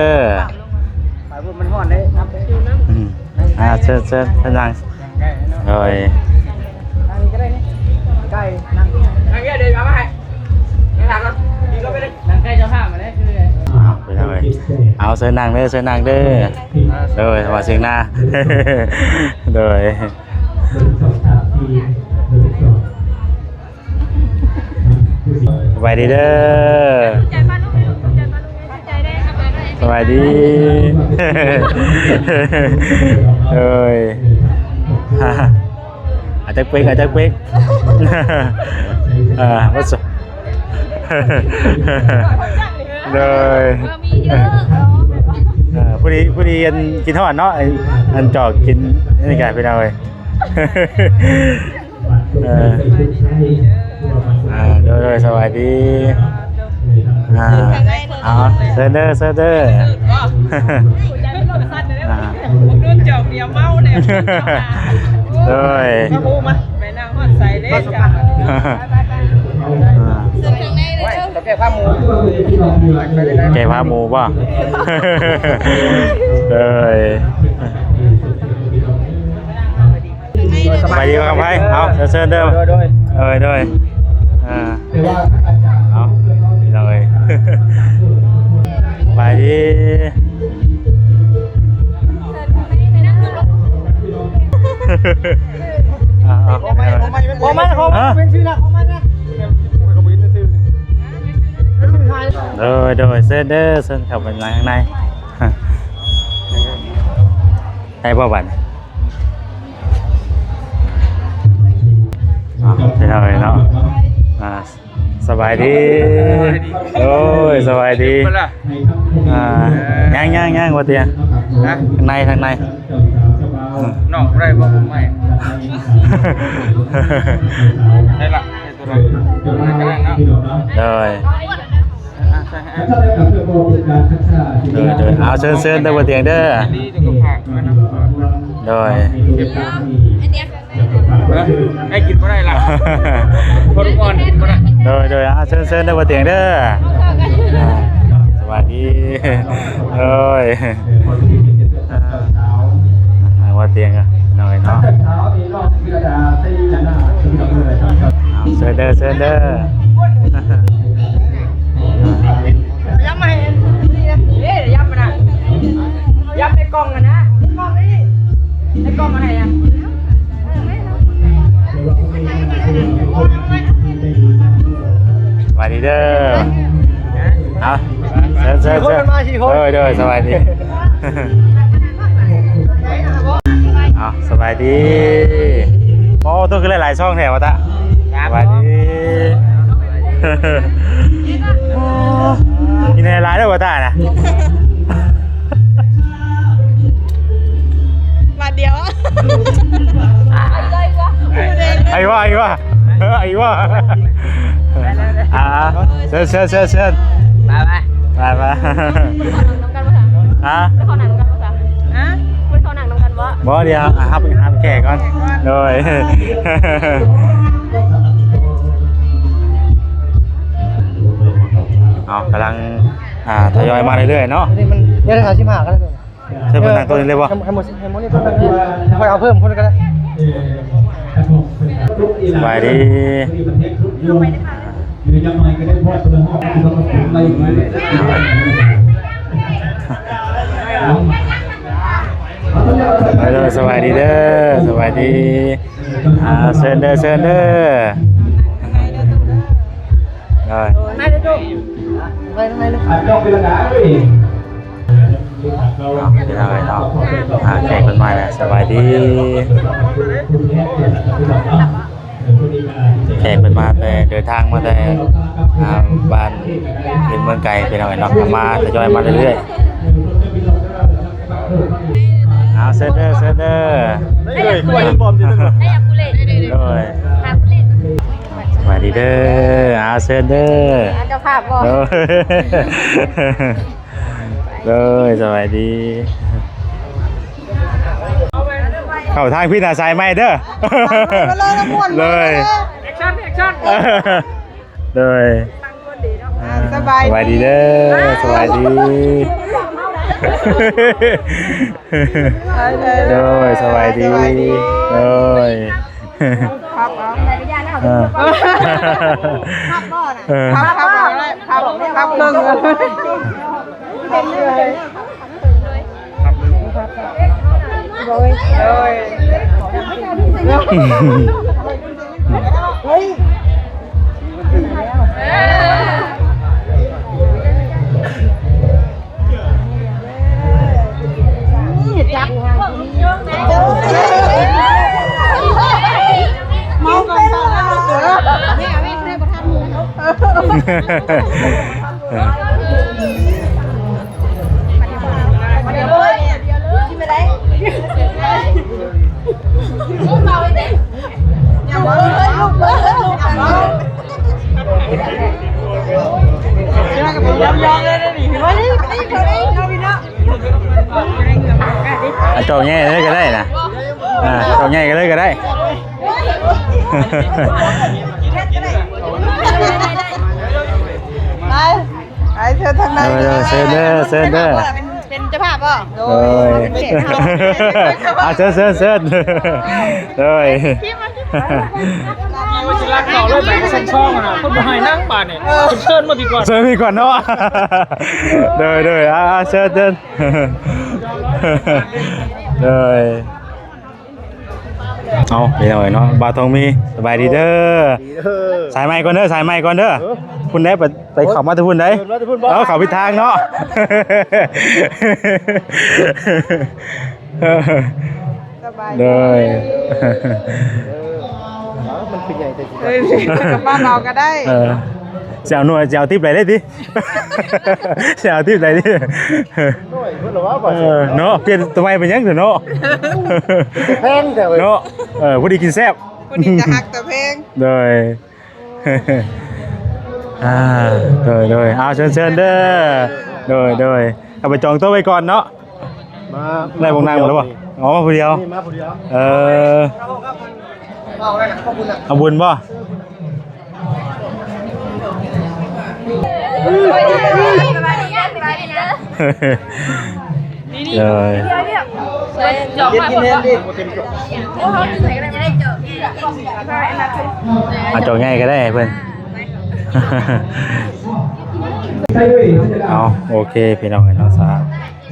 ໄປພຸ້ນມັນຮ້ອນເດ້ ນັບເດ້ ອືມ ອ່າ ເຊີນ ເຊີນ ເຊີນນັ່ງ ໂດຍ ນັ່ງນີ້ກໍໄດ້ນີ້ ໃກ້ ນັ່ງ ນັ່ງເດີ ເດີມາໃຫ້ ນັ່ງຫຼັງເນາະ ດີກໍໄປເລີຍ ນັ່ງໃກ້ເຈົ້າພາບມາເລີຍ ຄື ເອົາ ເຊີນນັ່ງເດີ ເຊີນນັ່ງເດີ ໂດຍ ວ່າສຽງນາ ໂດຍ ສະບາຍດີເດີ ສະບາຍດີ ເອີຍ ອາ ຈັກເປັກ ອາ ຈັກເປັກ ອ່າ ໂດຍ ເອີ ພໍດີ ພໍດີ ອັນ ກິນຮອດເນາະ ອັນ ອັນຈອກກິນ ນີ້ກະ ພີ່ນ້ອງເອີຍ ເອີ ອ່າ ໂດຍ ໂດຍ ສະບາຍດີ ອ່າ ເອົາ ເຊີນເດີ ເຊີນເດີ ອ່າ ໂດນຈອກເບຍເມົາແລ້ວ ໂດຍ ມາ ໄປນັ່ງຮອດໃສເດ້ ອ່າ ແກ້ຜ້າໝູ ແກ້ຜ້າໝູບໍ່? ໂດຍ ສະບາຍດີ ສະບາຍດີ ເອົາ ເຊີນເດີ ໂດຍ ໂດຍ ໂດຍ ໂດຍ. ອ່າ ເອົາ ພີ່ນ້ອງເອີຍ ສະບາຍດີ. ອ່າ ເອົາ ຂອງໃໝ່ ຂອງໃໝ່ ຂອງໃໝ່ນະ ຂອງໃໝ່ ເປັນຊື່ນະ ຂອງໃໝ່ນະ. ໂດຍ ໂດຍ ເຊີນເດີ ເຊີນເຂົ້າໄປນັ່ງຂ້າງໃນ. ໄດ້ບໍ່ບັດນີ້? ອ້າວ ເປັນຫຍັງເນາະ? ອ່າ ສະບາຍດີ. ໂອ້ຍ ສະບາຍດີ. ອ່າ ຍັງ ຍັງ ຍັງ ບໍ່ຕຽງ. ຮະ? ທາງໃນ ທາງໃນ. ນອກບໍ່ໄດ້ບໍ່ ຜົມໃໝ່. ໄດ້ລະ ໄດ້ຕົວນັ້ນ ໂດຍ ໂດຍ ໂດຍ ເອົາ ເຊີນ ເຊີນເດີ ບໍ່ຕຽງເດີ ໂດຍ ໄດ້ກິນບໍ່ໄດ້ລະ ຄົນອ່ອນກິນບໍ່ໄດ້ ໂດຍ ໂດຍ ເອົາ ເຊີນ ເຊີນເດີ ບໍ່ຕຽງເດີ ອ່າ ສະບາຍດີ ໂດຍ ອ່າ ບໍ່ຕຽງອ່ະ ນ້ອຍເນາະ ເຊີນເດີ ເຊີນເດີ. ຢຳມາໃຫ້ນີ້ນະ ເດ້ ຢຳມານະ ຢຳໃນກ່ອງຫັ້ນນະ ໃນກ່ອງນີ້ ໃນກ່ອງມັນໃຫ້ນະ. ສະບາຍດີເດີ ເອົາ ເຊີນ ເຊີນ ເຊີນ ໂດຍ ໂດຍ ສະບາຍດີ ເອົາ ສະບາຍດີ. ໂອ້ ໂຕຄືຫຼາຍໆຊ່ອງແທ້ ວ່າຕາ ສະບາຍດີ. ມີແນ່ຫຼາຍເດີ ວ່າຕານະ ບາດດຽວ ໄອ້ວະ ໄອ້ວະ ເອີ ໄອ້ວະ ອ່າ ເຊີນ ເຊີນ ເຊີນ ເຊີນ ໄປ ໄປ ໄປ ໄປ ຮະ ໄປເຂົ້າໜັງນຳກັນບໍ່ຊະ ຮະ ໄປເຂົ້າໜັງນຳກັນບໍ່ ບໍ່ ດຽວຮັບ ຮັບແຂກກ່ອນ ໂດຍ ເອົາ ກຳລັງ ອ່າ ທະຍອຍມາເລື້ອຍໆເນາະ ອັນນີ້ມັນ ດຽວ ຫ້າສິບຫ້າກໍໄດ້ ເຊີນມານັ່ງໂຕະນີ້ເລີຍບໍ່? ໃຫ້ໝົດ ໃຫ້ໝົດນີ້ໂຕະໜຶ່ງ ຄ່ອຍເອົາເພີ່ມຄົນກໍໄດ້. ສະບາຍດີ ເດີ ສະບາຍດີເດີ ສະບາຍດີ. ອ່າ ເຊີນເດີ ເຊີນເດີ ໂດຍ ມາເດີ ໄປທາງໃນເລີຍ ອ່າ ພີ່ນ້ອງເອີຍເນາະ ອ່າ ແຂກເພິ່ນມາແລ້ວ ສະບາຍດີ ແຂກເພິ່ນມາແຕ່ ເດີນທາງມາແຕ່ ອ່າ ບ້ານອື່ນເມືອງໄກ ພີ່ນ້ອງເອີຍເນາະ ມາທະຍອຍມາເລື້ອຍໆ. ເອົາ ເຊີນເດີ ເຊີນເດີ ໂດຍ ສະບາຍດີເດີ ເອົາ ເຊີນເດີ ເຈົ້າພາບບໍ່ ໂດຍ ໂດຍ ສະບາຍດີ ເຂົ້າທາງພີ້ນະ ສາຍໃໝ່ເດີ ໂດຍ ແອັກຊັນ ແອັກຊັນ ໂດຍ ອ່າ ສະບາຍ ສະບາຍດີເດີ ສະບາຍດີ ໂດຍ ສະບາຍດີ ໂດຍ ພັບເອົາ ເອີ ພັບບໍ່ນະ ເອີ ພັບ ພັບ ພັບ ພັບເບິ່ງ ໂດຍ ໂດຍ ເມົາກ່ອນເຂົ້າແລ້ວ ແມ່ ແມ່ໄດ້ບໍ່ທັນ ເອີ ເອົາເຈົ້າແຍ່ເລີຍກໍໄດ້ນະ ອ່າ ເຈົ້າແຍ່ເລີຍກໍໄດ້. ໄປ ໄປ ເຊີນທາງໃນ ໂດຍ ໂດຍ ເຊີນເດີ ເຊີນເດີ ເປັນ ເປັນເຈົ້າພາບບໍ່? ໂດຍ ໂດຍ ເປັນເຈົ້າພາບ ອ່າ ເຊີນ ເຊີນ ເຊີນ ໂດຍ ຄລິບມາ ຄລິບມາ ຊິລັກເຂົ້າເລີຍ ແບບຊ່ອງໆ ນະ ເພິ່ນບໍ່ໃຫ້ນັ່ງບາດນີ້ ເພິ່ນເຊີນມາພີ້ກ່ອນ ເຊີນພີ້ກ່ອນເນາະ. ໂດຍໆ ອ່າໆ ເຊີນໆ ໂດຍ. ເອົາ ພີ່ນ້ອງເອີຍເນາະ ບ່າວທອງມີ ສະບາຍດີເດີ. ສາຍໃໝ່ກ່ອນເດີ ສາຍໃໝ່ກ່ອນເດີ. ເອີ ພຸ້ນໃດ ໄປ ໄປເຂົ້າມາແຕ່ພຸ້ນໃດ. ເອີ ມາແຕ່ພຸ້ນບໍ່? ເອີ ເຂົ້າຜິດທາງເນາະ. ສະບາຍດີ ໂດຍ. ເອີ ມັນຄືໃຫຍ່ແທ້ ເອີ ກັບບ້ານເຮົາກໍໄດ້. ເອີ ຊິເອົາໜ່ວຍ ຊິເອົາຕິບໃດໄດ້ຕິ ຊິເອົາຕິບໃດຕິ. ໂອ້ຍ ເພິ່ນລະວ່າ ເອີ ເນາະ ປ່ຽນຕົວໃໝ່ເປັນຫຍັງເນາະ. ແພງແທ້ເວີຍ ເນາະ. ເອີ ພໍດີກິນແຊບ ພໍດີກະຮັກແຕ່ແພງ ໂດຍ. ອ່າ ໂດຍໆ ເອົາ ເຊີນ ເຊີນເດີ. ໂດຍໆ ເອົາໄປຈອງໂຕະໄວ້ກ່ອນເນາະ. ມາ ໄດ້ບັກນາງໝົດແລ້ວບໍ່? ອໍ ມາຜູ້ດຽວ ນີ້ມາຜູ້ດຽວ. ເອີ ເອົາບຸນບໍ່? ເອີ ເອົາຈອກໃຫຍ່ກໍໄດ້ເພິ່ນ. ເອົາ ໂອເຄ ພີ່ນ້ອງເອີຍເນາະ ສາ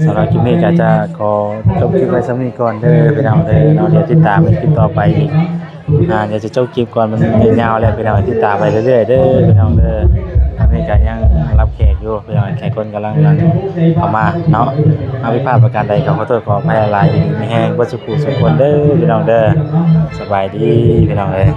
ສຳລັບຄລິບນີ້ກໍຈະຂໍຈົບຄລິບໄວ້ສ່ຳນີ້ກ່ອນເດີພີ່ນ້ອງເດີເນາະ. ດຽວຕິດຕາມໃນຄລິບຕໍ່ໄປອີກ. ອ່າ ດຽວຈະຈົບຄລິບກ່ອນ ມັນຍາວແລ້ວພີ່ນ້ອງ ຕິດຕາມໄປເລື້ອຍໆເດີພີ່ນ້ອງເດີ. ຕອນນີ້ກໍຍັງຮັບແຂກຢູ່ພີ່ນ້ອງ ແຂກຄົນກຳລັງເຂົ້າມາເນາະ. ເອົາ ຜິດພາດປະການໃດກໍຂໍໂທດຂໍອະໄພຫຼາຍໆ ຢູ່ດີມີແຮງເບິດສູ່ຜູ້ສູ່ຄົນເດີພີ່ນ້ອງເດີ. ສະບາຍດີພີ່ນ້ອງເອີຍ.